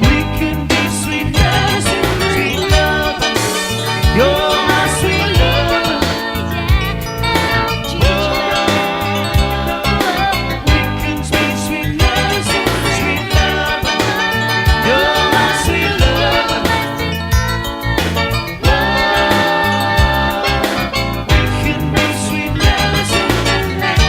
we can be sweet lovers, sweet lover. You're my sweet lover. Whoa, we can be sweet lovers, sweet lover. You're my sweet lover. Whoa, we can be sweet lovers in the night.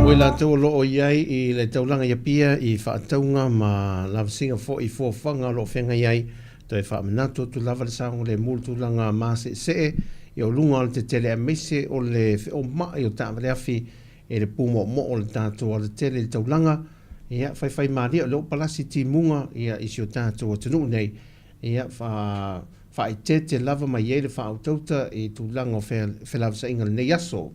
O i latou o lo o i ai i le taulaga i Apia i faatauga ma lavasiga foi i fuafuaga o lo o feagai ai, toe faamanatu atu lava le saogalemu i le tulaga maseesee i o luga o le tetele aemaise o le feoma'i o taavale afi e le pumoomoo o le tatou alatele i le taulaga. Ia, faifaimalie o lea ua palasi timuga ia i si o tatou atunuu nei, ia, faaeteete lava mai ai le faautauta i tulaga o felavasaiga i lenei aso.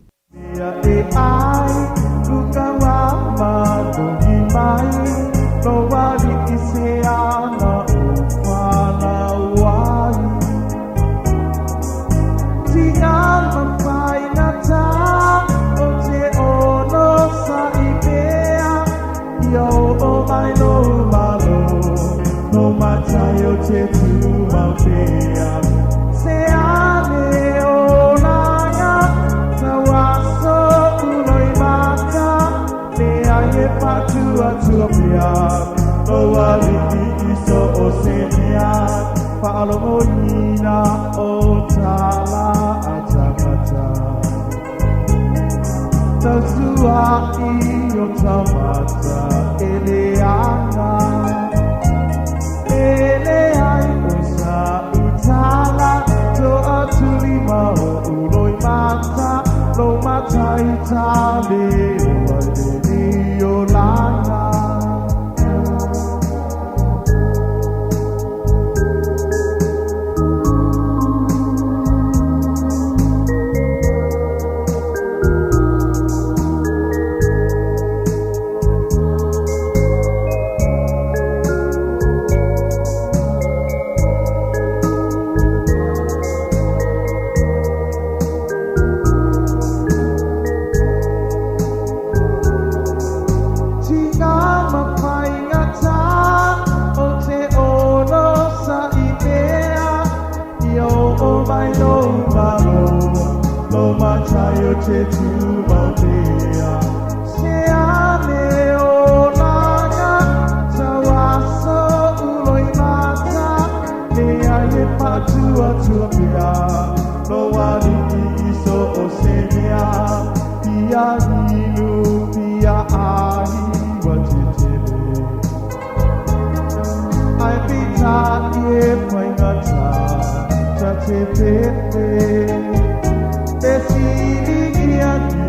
te tumau pea. Se ane o laga, tauaso ulo i mata, le ai e patua tua pea. No wali i so o se mea, pia inu, pia ahi, wa te tele. Ai pita e whaingata, ta te pepe. Te sili ia ni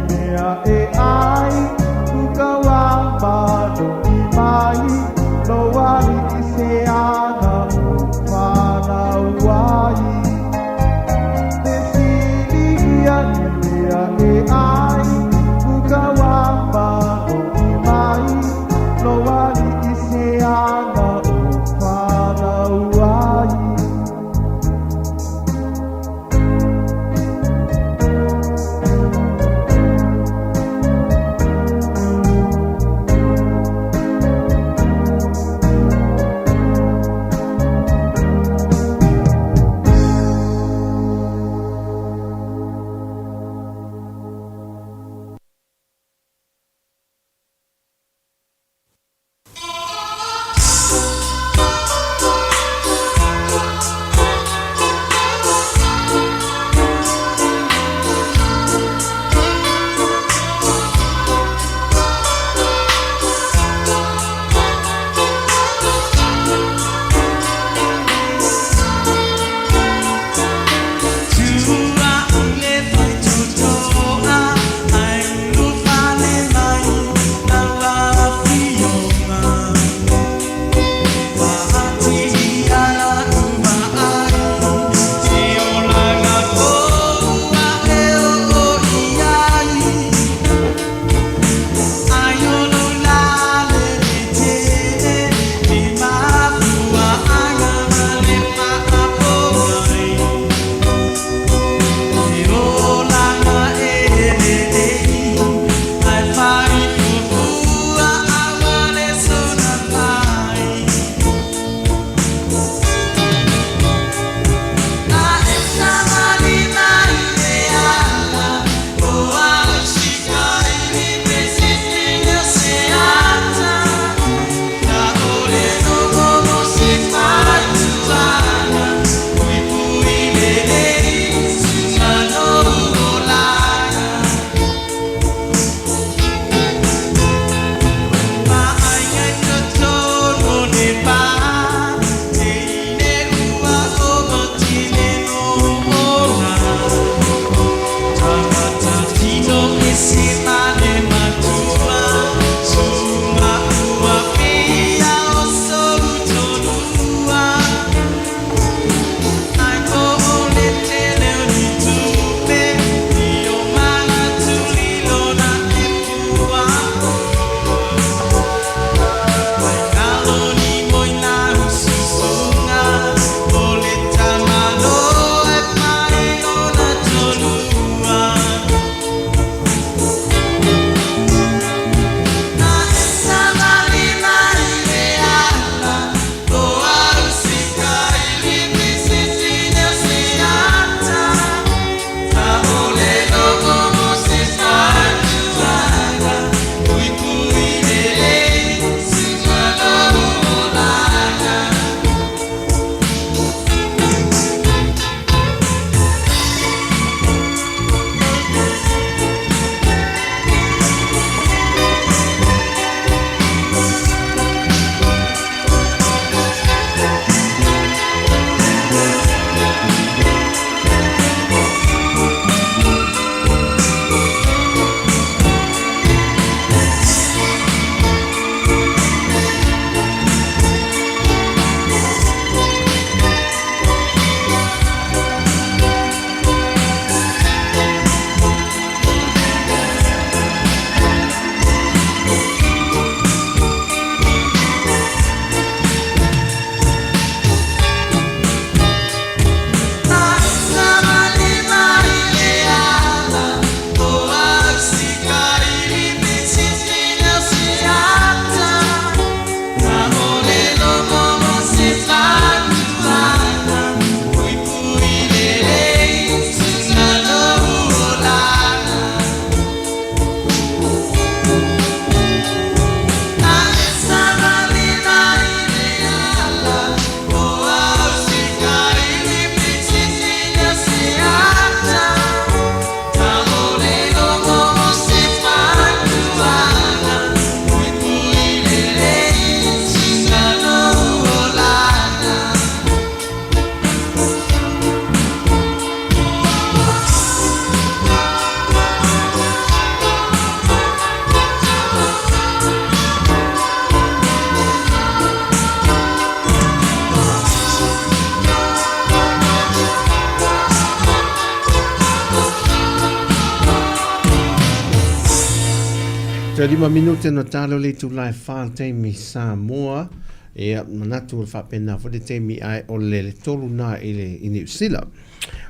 Toe 5 minute ona talo le itula e 4 le taimi Samoa. Ia, manatu o le faapena foi le taimi ae o le le 3 na i le i Niu Sila.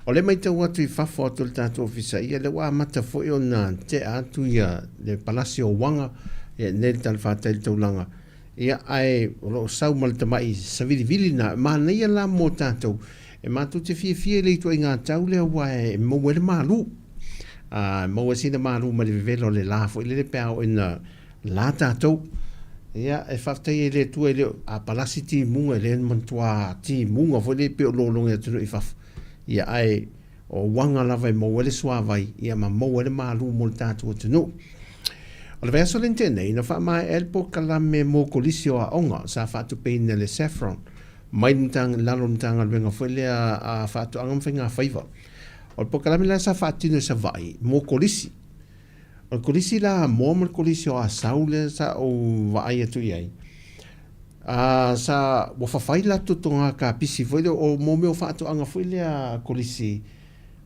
O le maitau atu i fafo atu o le tatou ofisa, ia lea ua amata foi ona tea atu ia le palasi o Uaga, ia nei le talafatai i le taulaga. Ia, ae o lo o sau ma le tamai savilivili na, manaia la mo tatou, e matou te fiafia i le ituaiga tau lea aua e maua ai le malu. A, maua ai sina malu mai le vevela o le la foi lele pe a oo ina la tatou. Ia, e faafetai ai i le Atua e le o, a palasi timuga, e le manatua timuga foi lea pei o lologa i atunuu i fafo. Ia, ae o uaga lava e maua ai le suavai, ia ma maua ai le malu mo le tatou atunuu. O le vaiaso lea na tea nei, na faamaea ai le polokalame mo Kolisi o Aoga sa faatupeina e le Saffron mai le lalo o le Matagaluega foi lea a Faatoaga ma Faigafaiva. O le polokalame la sa faatino i Savaii mo Kolisi. O le Kolisi la a Amoa ma le Kolisi o Asau lea sa ou vaai atu i ai, a sa ua fafai latou toga kapisi foi lea, o mo mea o faatoaga foi lea a Kolisi,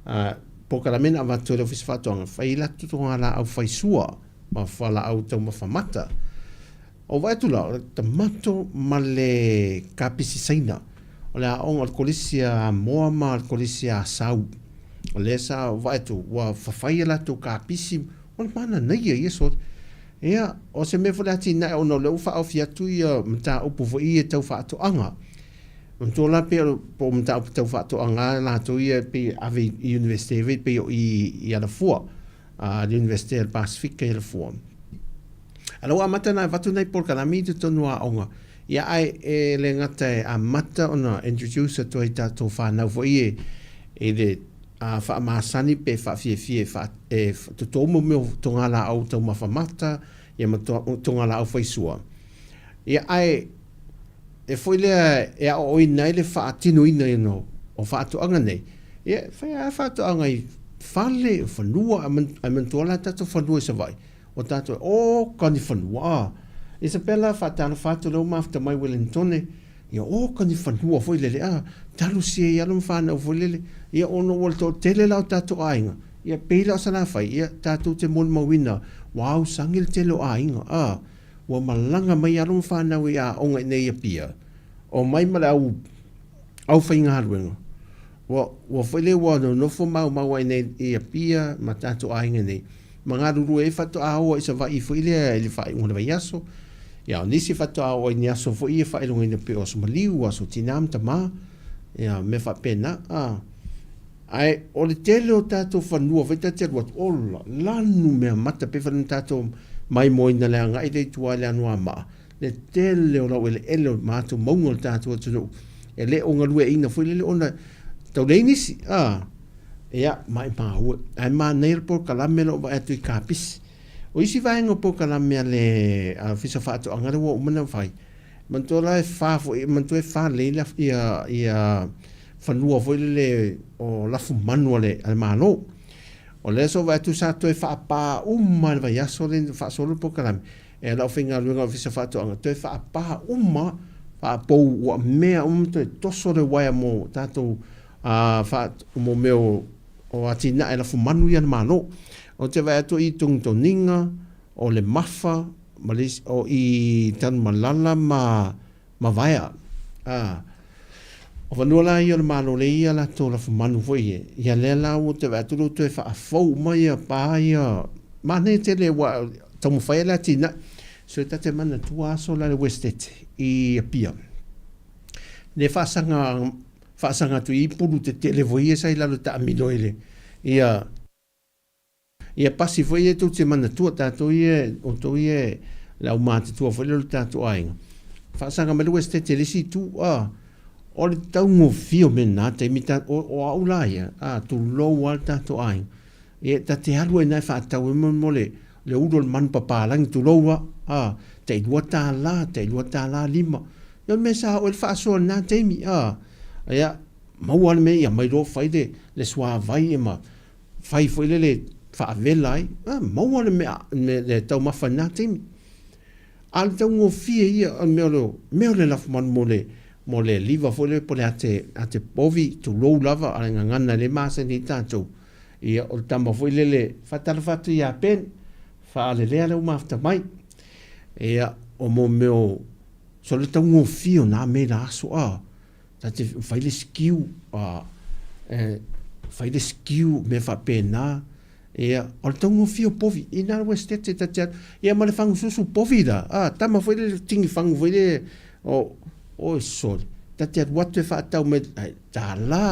a polokalame na avatu e le Ofisa Faatoaga, fai latou toga laau faisua ma fualaau taumafa mata. Ua vaai atu la, o le tamato ma le kapisi Saina, o le aoga o le Kolisi a Amoa ma le Kolisi a Asau. O lea sa vaai atu, ua fafai a latou kapisi, o le mananaia ia sort. Ia, o se mea foi le atinae ona o lea ua faaofi atu ia mataupu foi ia tau faatoaga. Manatua la pei o po o mataupu tau faatoaga latou ia pei e ave i Universite foi pei o i i Alafua, a le Universite a le Pasefika i Alafua. A la ua amata ona avatu nai polokalame i totonu o aoga, ia ae e le gata e amata ona introduce atu ai i tatou fanau foi ia i le faamasani pe faafiafia e faa, e toto mo mea o togalaau taumafa mata, ia ma togalaau faisua. Ia ae e foi lea e aoaoina ai le faatinoina ina o faatoaga nei, ia e fai lava faatoaga i fale, o fanua, ae manatua la tatou fanua i Savaii, o tatou, oka ni fanua, a. Isabella, faatalofa atu, lea ua mafuta mai Welingtone, ia oka ni fanua foi lele, a, talosia ai alo ma fanau foi lele, ia ona ua toatele la o tatou aiga, ia pei la o Salafai, ia tatou te molimauina, ua ausagi le tele o aiga, a, ua malaga mai alo ma fanau i aoga i nei Apia, omai ma le au, aufaigaluega, Ua, ua foi lea ua nonofo maumau ai nei i Apia ma tatou aiga nei, ma galulue ai faatoa oo i Savaii foi lea i le faaiuga o le vaiaso. Ia, o nisi faatoa oo i ni aso foi ia faailogaina pei o Aso Maliu, Aso Tinā ma Tamā, ia, mea faapena. A, ae o le tele o tatou fanua foi ta te alu atu, ola, lanu mea mata pei foi ona tatou maimoaina le agai lea i tua i le Anoamaa, le tele o laueleele o matou mauga o le tatou atunuu e le o galueaiina foi lele ona tau leai nisi a ia maimau e ae manaia le polokalame o lo o vaai atu i kapisi. O isi vaega o polokalame a le Ofisa o Faatoaga lea ua uma ona fai, manatua la e fa foi, manatua e fa lelei le ia ia fanua foi lele o lafumanu a le a le Malo. O lea sa ou vaai atu sa toe faapa uma i le vaiaso lea na faasolo le polokalame e le aufaigaluega Ofisa Faatoaga toe faapa uma faapou ua mea uma toe toso le uaea mo tatou fa, mo mea o, o atinae lafumanu ia a le Malo. Ou te vaai atu i Togitogiga, o le Mafa, ma le isi, o i Tanumalala ma ma Vaea. A, o fanua la ia o le Malo lea e i ai a latou lafumanu foi ia, ia lea la ua toe vaai atu lea ua toe faafou uma ia pa ia, manaia tele aua e taumafai lava le atinae. So e ta te manatua aso la i le Westete i Apia, le faasaga, faasaga atu i pulu tetele foi ia sa i lalo e taamilo ai le, ia, Ia pasi foi ia tou te manatua tatou ia outou ia le au matutua foi lea o le tatou aiga faasaga mai le Westete i le isi itu a o le taugofie o mea na taimi ta o, o au la ia a tulou a le tatou aiga ia ta te alu ai na e faatau ai mo, mo le le ulu o le manu papalagi tulou a a tai $2 tai $2.50 ia o le mea sa oo ai le faasoa i lena taimi a ia maua le mea ia aumai loa fai le le suavai ia ma fai foi lele faavela ai, a maua le mea, le taumafa i lena taimi. A o le taugofie ia o le mea o le, mea o le lafumanu mo le, mo le liver foi lele po o le ate, ate povi, tulou lava, a o le gagana e le masani ai tatou. Ia, o le tama foi lele, faatalofa atu ia Ben. Faalelea le ua mafuta mai. Ia, o mo mea o, so le taugofie o nā mea i la aso, a, ta te fai le skew, a, e, fai le skew, mea faapena, ia, o le taugofie o povi, i nā ua stete ta te alu, ia ma le fagususu povi la, a, tama foi le tingi fagu foi le, o, oi sole, ta te alu atu e faatau mai, ai, tālā,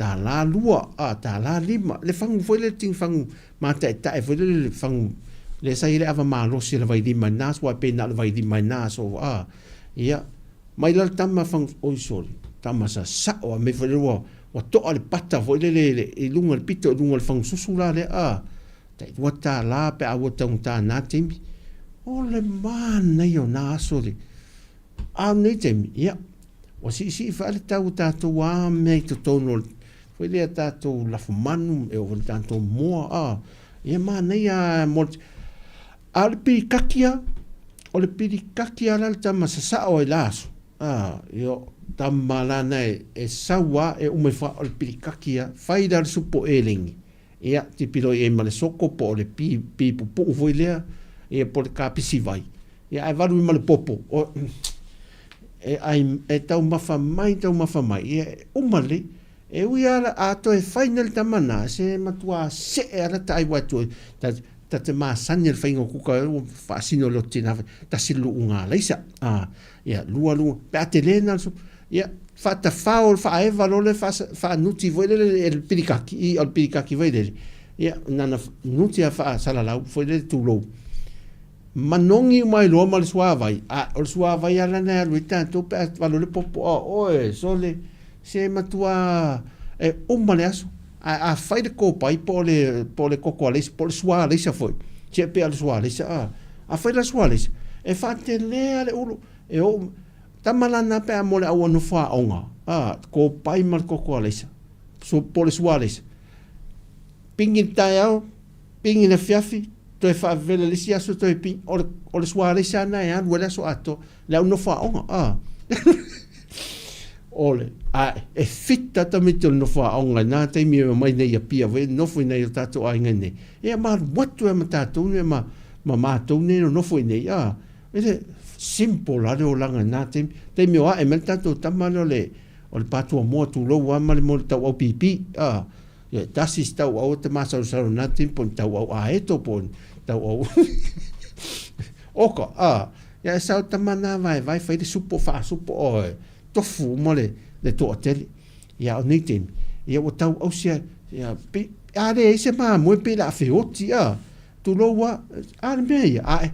tālā lua, a, tālā lima, le fagu foi le tingi fagu Mataetae foi lele le fagu lea sa i ai le ava malosi o le vailima i na aso aua e pei na o le vailima i na aso a ia mai la le tama fagu oi sole tama sa sao a mea foi lele ua ua toa le pata foi lele i luga le pito i luga o le fagu susu la lea a tai $2 pe a ua taugata na taimi o le manaia o na aso le a nei taimi ia Ua siisii faa le tau o tatou a mea i totonu o le foi lea tatou lafumanu e oo i le tatou moa a ia manaia mo le a o le pilikaki a o le pilikaki a la le tama sasao ai la aso a ia tama lana e sau a e uma ifo o le pilikaki a fai la le supo elegi ia tipilo i ai ma le soko po o le pi pi pupuu foi lea ia po o le kapisi vai ia ae valu i ma le popo o E ai, e taumafa mai, taumafa mai, ia e uma lelei. E ui a, a toe fai nei le tama na, se matua see ala ta ai watu, ta, ta te masani le whainga o kuka, ua whaasino le o tina, tasi le lu'u ngā leisa. A, ia, lua lua, pe a te lē na le supu, ia, whaatawhao, whaeva lole, whaanuti foi lele, e le pirikaki, i o le pirikaki foi lele. Ia, nana nuti a whaasalalau, foi lele tūlou. Manogi uma ai loa ma le suavai, a o le suavai lava lena e alu ai tatou pe a alu ai le popo, a oe, sole, se matua e uma le aso. Ae a fai le kopai po o le, po o le koko alaisa, po o le sua alaisa foi, se pei o le sua alaisa, a, a fai la sua alaisa, e faatelea le ulu, e oo, tama lana pe a mo le au nofo aoga, a, kopai ma le koko alaisa, so, po o le sua alaisa. Pigi le taeao, Pigi le afiafi, toe faavela le isi aso toe pigi, o le, o le sualeisa lena e alu ai le aso atoa, le au nofo aoga, a. o le, a e fita tamaiti o le nofo aoga i nā taimi e omai nei i Apia foi, nofo i nai o tātou aiga i nei. Ia ma alu atu ai ma tātou nei, ma, ma mātou nei no nofo i nei, a. E le simple la le olaga i nā taimi. Taimi o ae mai le tātou tama lea o le, o le pātua moa tulou a ma le mo le tauau pīpī, a. Ia, tasi si tauau o te masalosalo na timi po ni tauau aeto po ni tauau oka, a, ia e sao tama na vaevae fai le supo faasupo oe, tofu uma le, le toatele. Ia, o nei taimi, ia ua tau ausia, ia, pe, a leai se mamoe pe le a feoti, a, tulou a, a le mea ia, ae,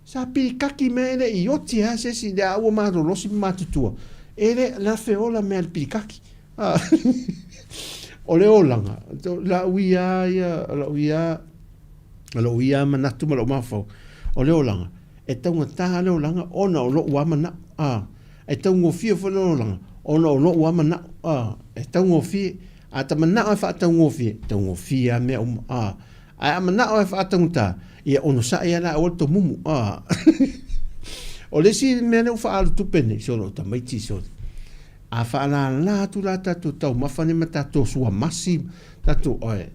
sa pilikaki mea e le i oti a se isi, le a ua malolosi ma matutua, e le, na feola mea le pilikaki. O le olaga, lau ia ia, lau ia, lou ia manatu ma lou mafaufau, o le olaga, e taugata le olaga ona o lou lava manao, a, e taugofie foi le olaga ona o lou lava manao, a, e taugofie. A ta manao e faataugofie, taugofie lava mea uma, a, ae a manao e faataugata, ia onosai lava la aua le tomumu, a. O le isi mea lea ua faaalu tupe nei, solo o tamaiti, solo. A faalala atu la tatou taumafa nei ma tatou suamasi, tatou oe,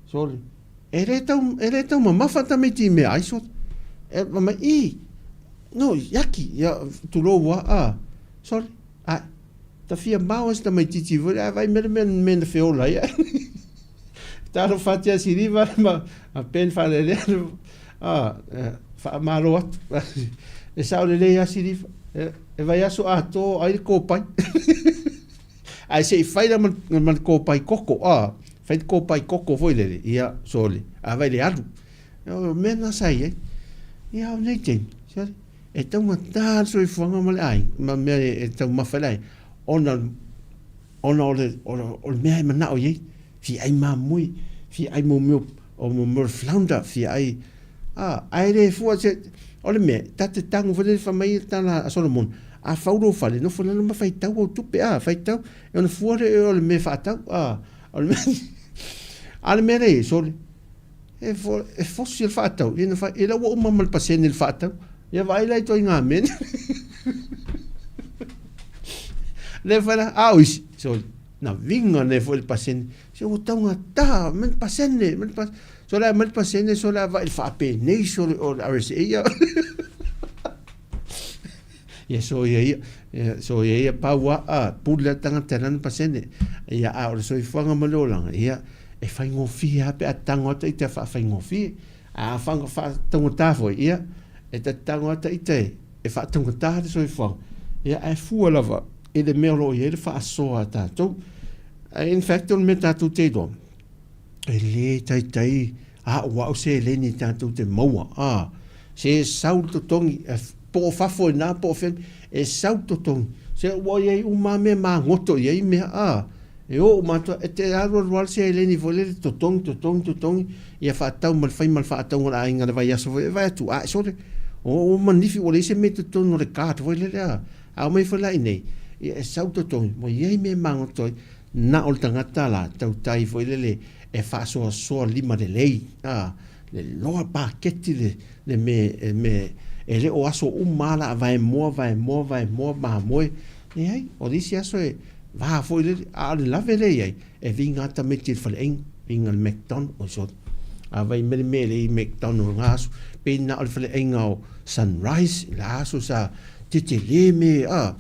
sole, e le tau, e le tau mamafa tamaiti i meaai sole. E mai, i, no, iaki, ia, tulou a, a, sole, a, ta fia mao ai se tamaitiiti foi, ae vaai mai le mea, mea na feola ai. Talofa atu ia Siliva ma, ma Ben Faalelea, a, faamalo atu. E sao lelei lava Siliva. E vaiaso atoa ai le kōpai. Ae se i fai la ma, ma le kōpai koko, a, fai le kōpai koko foi lele, ia, sole, a vai le alu. O mea na sa i ai. Ia, o nei taimi, sole, e taugata le soifuaga ma le aiga, ma mea e taumafa ai le aiga, ona, ona o le, o le, o le mea e manao i ai, fia ai mamoe, fia ai mo mea o mo mea o le flounder, fia ai, a, ae le fua se, o le mea, ta te tago foi lele fai mai le tala a Solomona, a fau lou fale, nofo i lalo ma faitau au tupe, a, faitau, e ona fua lea o le mea e faatau, a, o le mea, a le mea lea e i ai, sole, e, fo, e fosi le faatau, ia na fai, ia la ua uma ma le pasene le faatau, ia vaai la i ituaiga mea. Le fai la, a o isi, sole. Na viga nei foi le pasene, se ua taugata, aumai le pasene, aumai le pasene. Sole aumai le pasene, sole ava'i le faapenei sole o le RSA ia. Ia soia ia, ia soia ia pau a, a pule a tagata i lana pasene. Ia a o le soifuaga ma le olaga, ia e faigofie lava pe a tago atu ita e faafaigofie. A faataugata foi, ia e ta te tago atu ita e faataugata le soifuaga, ia ae fua lava i le mea o lo o i ai le faasoa a tatou. In fact, o le mea tatou te iloa, e le taitai a'ua'u seleni tatou te maua, a, se sau le totogi, po o fafo i ina po o fea, e sau le totogi, se ua i ai uma lava mea magoto i ai mea, a, e o uma atu lava, e te alu alu lava le seleni foi lele, totogi, totogi, totogi, ia faatau ma le fai ma le faatauga a le aiga i le vaiaso foi, e vaai atu, ae sole, ua manifi ua leai se mea i totonu o le card foi lele, a, a omai foi la i inei, ia e sau le totogi, ua i ai mea e magoto ai, Na o le tagata la tautai foi lele e faasoasoa lima lelei, a, le loa paketi le, le me, me, e le o aso uma lava la vaemoa, vaemoa, vaemoa, mamoe. Leai, o le isi aso e va foi lele, a o le lave lea i ai, e viga lava tamaiti i le faleaiga, viga i le McDonald, oi sorry, a vai mai le mea e leai McDonald i lena aso, pei na o le faleaiga o Sunrise i la aso sa tetele me, a,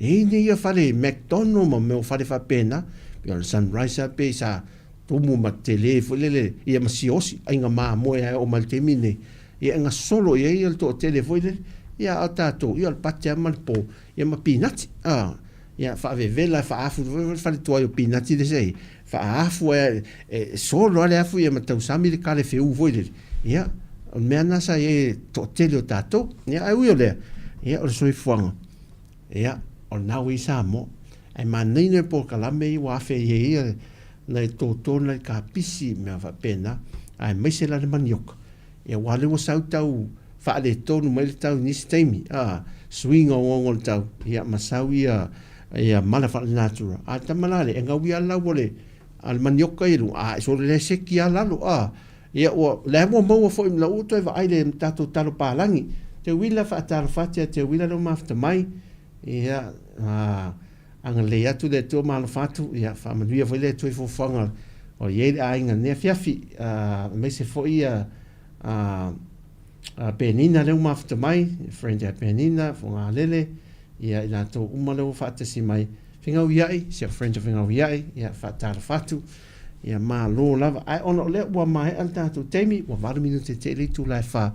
E i ai nei ia fale McDonald ma mea o fale faapena, pei o le Sunrise lava pei sa tumu ma tele foi lele ia ma siosi, aiga mamoe lava e oo mai le taimi lenei. Ia e gasolo i ai le toatele foi lele. Ia a o tatou, ia o le pate lava ma le po, ia ma pinati. A, ia faavevela faaafu foi le fale tuai o pinati lea sa i ai, faaafu ai e solo lava le afu ia ma tausami le kale feu foi lele. Ia, o le mea lena sa i ai le toatele o tatou. Ia ae ui o lea, ia o le soifuaga, Ia, o lena ua i Samoa. Ae manaia nai polokalame ia ua afe i ai ia nai toto nai kapisi mea faapena, aemaise la le manioka. Ia aua lea ua sau tau faaletonu mai le tau i nisi taimi, a, suiga ogaoga o le tau, ia ma sau ia ia mala faalenatura. A le tama la lea, e gauia lava lau o le a le manioka ia i luga, a e solo le seki lava lalo, a. Ia ua, lea ua maua foi ma ua toe vaai le tatou talo palagi. Teuila faatalofa atu ia Teuila lea ua mafuta mai. Ia, a, agalelei atu le Atua ma alofa atu, ia faamanuia foi le Atua i fuafuaga o i ai le aiga i lenei afiafi. A, aemaise foi ia, a, a Penina lea ua mafuta mai, friend ia Penina, Fogalele, ia i latou uma lea ua faatasi mai. Fegauiai, si au friend o Fegauiai, ia faatalofa atu. Ia malo lava. Ae ona o lea ua maea le tatou taimi, ua 8 minute te i le itula e 4,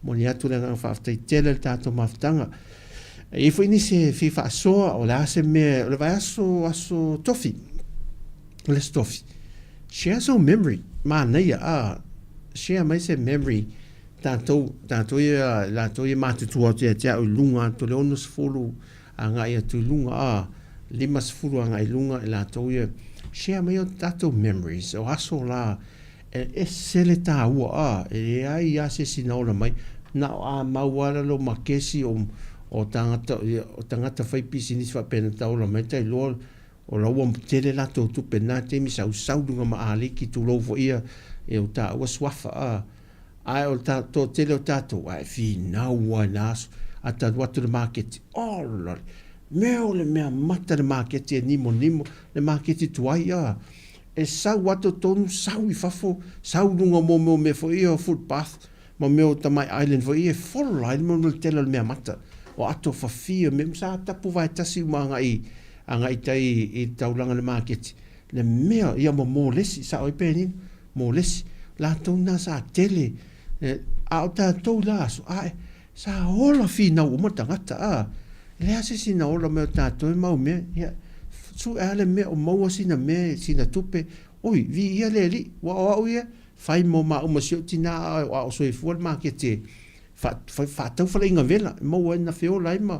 momoli atu le agaga faafetai tele i le tatou mafutaga. E i ai foi nisi e fia faasoa, o le a se mea, o le vaiaso aso tofi, o le aso tofi, share some memory, manaia, a, share mai se memory, tatou, tatou ia, latou ia matutua atu ia te au i luga atu o le 60, agai atu i luga, a, 50 agai i luga i latou ia, share mai o tatou memories, o aso la, e ese le taua, a, e leai lava se isi na ola mai, na o a mau lava lalo ma kesi o, o tagata, o tagata fai pisinisi faapena ta ola mai, ta iloa o la ua tele latou tupe na taimi, sausau luga ma aliki, tulou foi ia, ia o taua suafa, a. Ae o le toatele o tatou, ae finau lava i na aso, a ta alu atu i le maketi, ola, mea o le mea mata le maketi e nimonimo, le maketi tuai, a. E sau atu totonu, sau i fafo, sau i luga o mea o mea foi ia o footpath, ma mea o tamai island foi ia e fola ai le tele o le mea mata. O ato fafia, mea sa tapu vaetasi uma agai, agai i tai i le taulaga i le maketi. Le mea, ia ma molesi, sao ai Penina? Molesi, latou na sa tele, a o tatou i la aso, ae, sa ola finau uma tagata, a, e leai se isi na ola mai o tatou e mau mea, ia, sue a le mea o maua sina mea, sina tupe, oi, viia le Alii, ua o au ia, fai mo maua ma si ou tina a o soifua le maketi e faatau faleaiga vela, e maua ai na feola ai ma,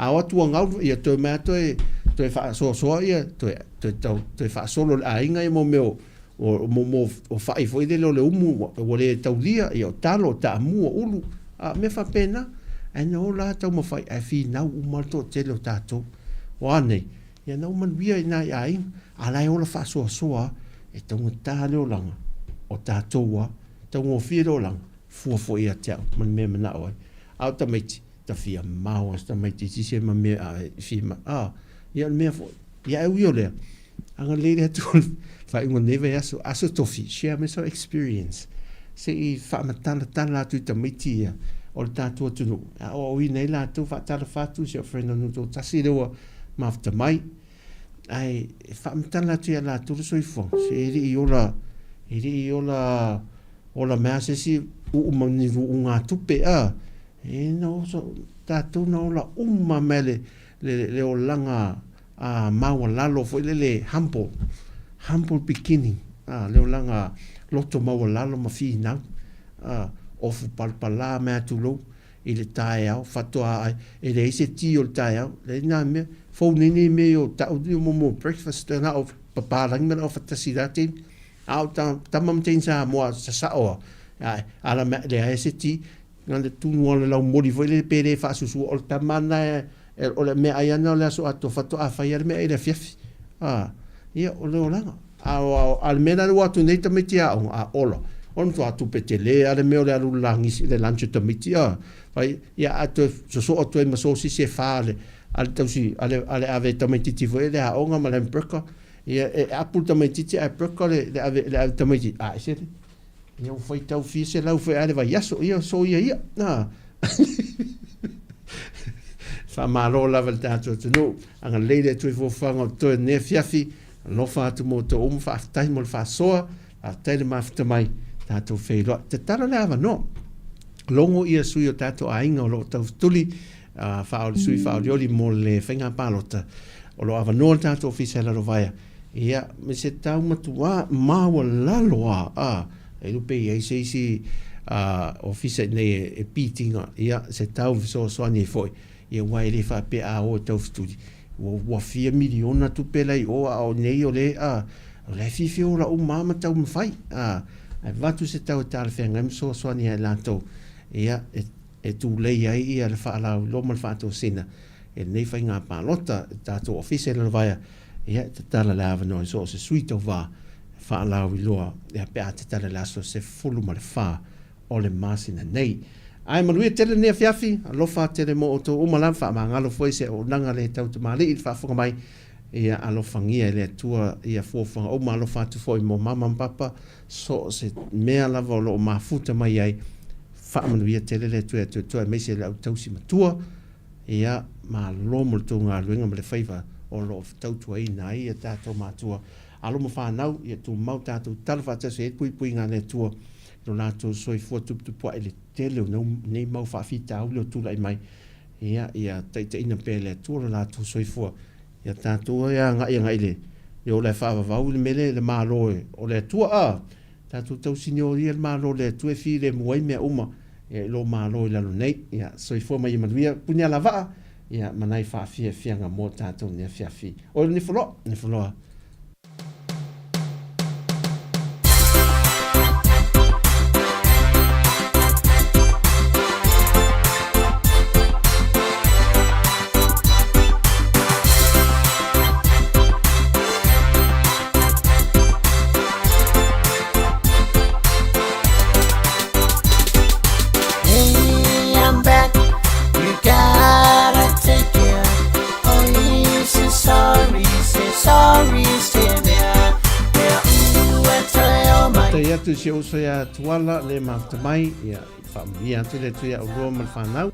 A o atu ua gau, ia toe mai atu e toe faasoasoa ia, toe, toe, tau, toe faasolo le aiga ia mo mea o, o, mo, mo, o fai foi lele o le umu ua, ua le taulia, ia o talo, o taamu, o ulu, a mea faapena. Ae na ola lava taumafai, ae finau uma le toatele o tatou. O a nei? Ia na ua manuia i nai aiga, a la e ola faasoasoa lava, e taugata le olaga o tatou lava, taugofie le olaga, fua foi ia te au ma le mea e manao ai. A o tamaiti, ta fia mao as tamaiti sise ma mea a e fia ma a ia le mea foi ia e ui o lea. Agalelei le Atua i le faaiuga o lenei vaiaso, Aso Tofi, share mai sou experience, se i faamatalatala atu i tamaiti ia o le tatou atunuu, e aoaoina ai latou, faatalofa atu i si au friend o Nutoatasi lea ua mafuta mai, ae e faamatala atu ia latou le soifuaga, se e le i ola, e le i ola, ola mai lava se isi uu ma ni luugatupe, a, e na oso, tatou na ola uma mai le, le, le olaga a maualalo foi lele humble, humble beginning, a, le olaga loto maualalo ma finau, a, ofu palapala mai a tulou i le taeao, faatoa ai, e leai se ti o le taeao, leai na mea, fou nei nei mea i o tau ni mo mo breakfast, na o papalagi ma na o fatasi la taimi, a o ta, tama ma teine Samoa sasao a, a, ala mea, leai se ti, Na le tunu o le laumoli foi lele pe le faasusua o le tama na e o le meaai ana o le aso atoa faatoa fai a le meaai i le afiafi. A, ia o le olaga. A o a le mea la le ua atu nei tamaiti aoga, a ola, o le matua tupe tele a le mea o le alu lagisi le lunch o tamaiti a. Fai, ia a toe sosoo atu ai ma sosisi e fa a le a le tausi a le a le ave tamaititi foi le aoga ma le hamburger. Ia e apu le tamaititi ae burger le le ave le ave tamaiti. A ese le Ia ua faitau fia selau foi a le vaiaso, ia soia ia. Na. Faamalo lava le tatou atunuu. Agalelei le Atua i fuafuaga o totoe i lenei afiafi. Alofa atu mo outou uma. Faafetai mo le faasoa. Faafetai le mafuta mai. Tatou feiloai. Tatalo le avanoa. Logo ia sui o tatou aiga o lo o taufetuli faaoli sui faaolioli mo le faiga palota. O lo o avanoa le tatou ofisa i Lalovaea. Ia, me se tau matuā maualalo a, a, e iloa pe i ai se isi a, ofisa i nei e, e pitinga, ia, se tau fesoasoani ai foi, ia aua e le faapea a o e taufetuli, ua, ua fia miliona tupe la i o, a o nei o le, a, o la e fiafia ola uma lava ma taumafai, a, ae avatu se tau e talafeagai ma fesoasoani ia i latou, ia, e, e tulei ai ia le faalauiloa ma le faatosina e lenei faiga palota i le tatou ofisa i Lalovaea, Ia, e tatala le avanoa i so o se sui tauva e faalauiloa ia pe a tatala i le aso 14 o le masina nei. Ae manuia tele lenei afiafi, alofa tele mo outou uma lava, faamagalo foi se auaunaga le tau tamalii i le faafofoga mai, ia alofagia e le Atua ia fuafuaga uma, alofa atu foi mo mama ma papa, so o se mea lava o lo o mafuta mai ai, faamanuia tele le Atua ia te outou aemaise le au tausi matua. Ia, malo mo le tou galuega ma le faiva o lo o tautuaina ai ia tatou matua. Alo ma fanau, ia tumau tatou tatalo faatasi ai le puipuiga a le Atua i lo latou soifua tuputupuae i le tele o nei mau faafitauli o tulai mai. Ia, ia taitaiina pea e le Atua lo latou soifua. Ia tatou e agai agai i le le ola e faavavau i le mea lea i le Malo o le Atua. A tatou tausiniolia le Malo o le Atua e filemu ai mea uma. Ia i lou Malo i lalo nei. Ia, soifua ma ia manuia. Puni ala vaa, ia, ma nai faafiafiaga mo tatou nei afiafi. Oi le Nifoloa, Nifoloa. Hey, I'm back. You gotta take care. Oh, you say sorry, say sorry, say there. There, ooh, I tell my. Tai atu si ou uso ia Tuala le mafuta mai, ia, faamanuia atu le Atua ia ulua ma le fanau.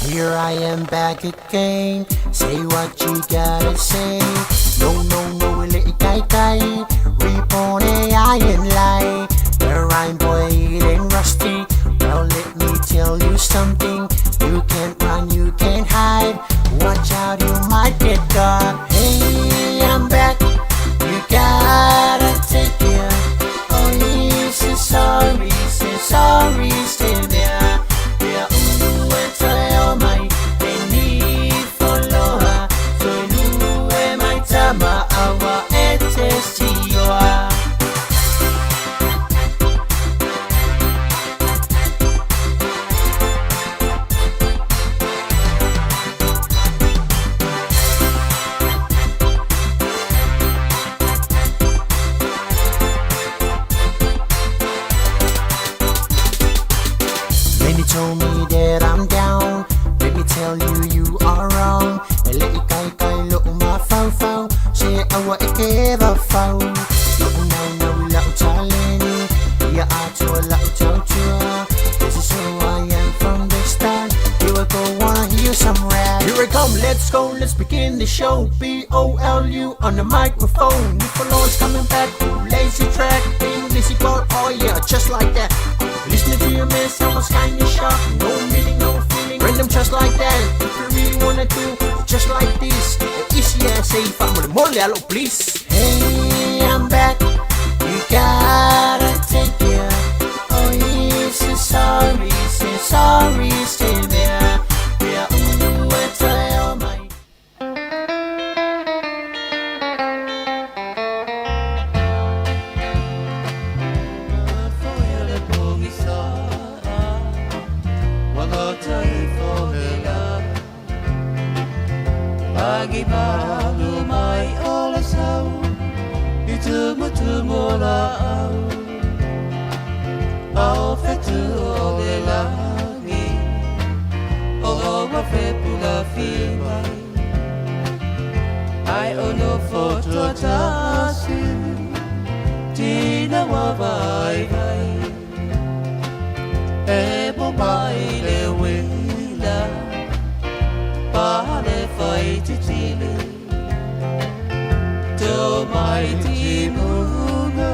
Here I am back again Say what you gotta say No, no, no, e le i kai kai Repone I am lie The rhyme boy it ain't rusty Well, let me tell you something You can't run, you can't hide Watch out, you might get caught Hey, I'm back You gotta take care Oh, you say sorry, say sorry, say there There, ooh, e toe o mai E ni foloa Toe lu e mai tama Awa e te sioa. ke vafau Lo'u naunau i la'u taleni Ia atoa la'u tautua This is who I am from the start Here I go, wanna hear some rap Here I come, let's go, let's begin the show B-O-L-U on the microphone New followers coming back, lazy track English equal, oh yeah, just like that Listening to your man, sounds kinda sharp No meaning, no feeling, random just like that If you really wanna do just like this Easy as a fa'amolemole alo please Hey, I'm back, you gotta take care Oh, say sorry, say sorry, say there Yeah, ooh, it's a mai Agi malu mai o le sau I tumutumu o la au Ao fetu o le lagi O oa fepula fi mai Ai o no foto tasi Tina wa vai vai E mo mai le wila Pa le fai titili Tō mai ti munga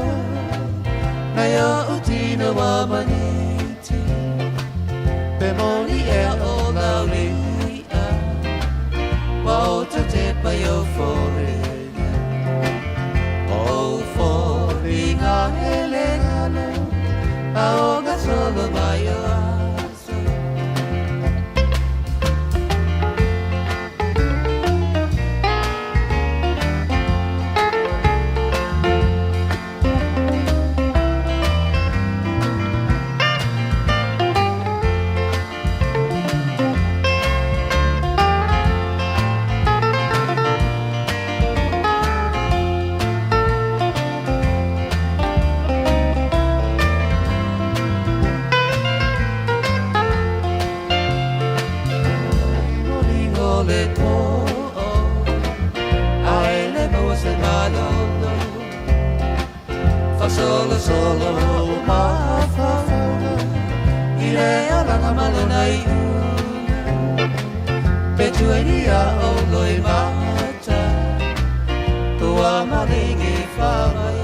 Nei o tina wa maniti Pe moni e o lau lia Wa o te te pai o foringa O foringa hele ngalo A o nga solo mai o aso Molingo le po'o Ai le maua se malolo Fa solo solo mafafauga I le alaga malona i una Pe tuainia o loi mata Tua malingi whamai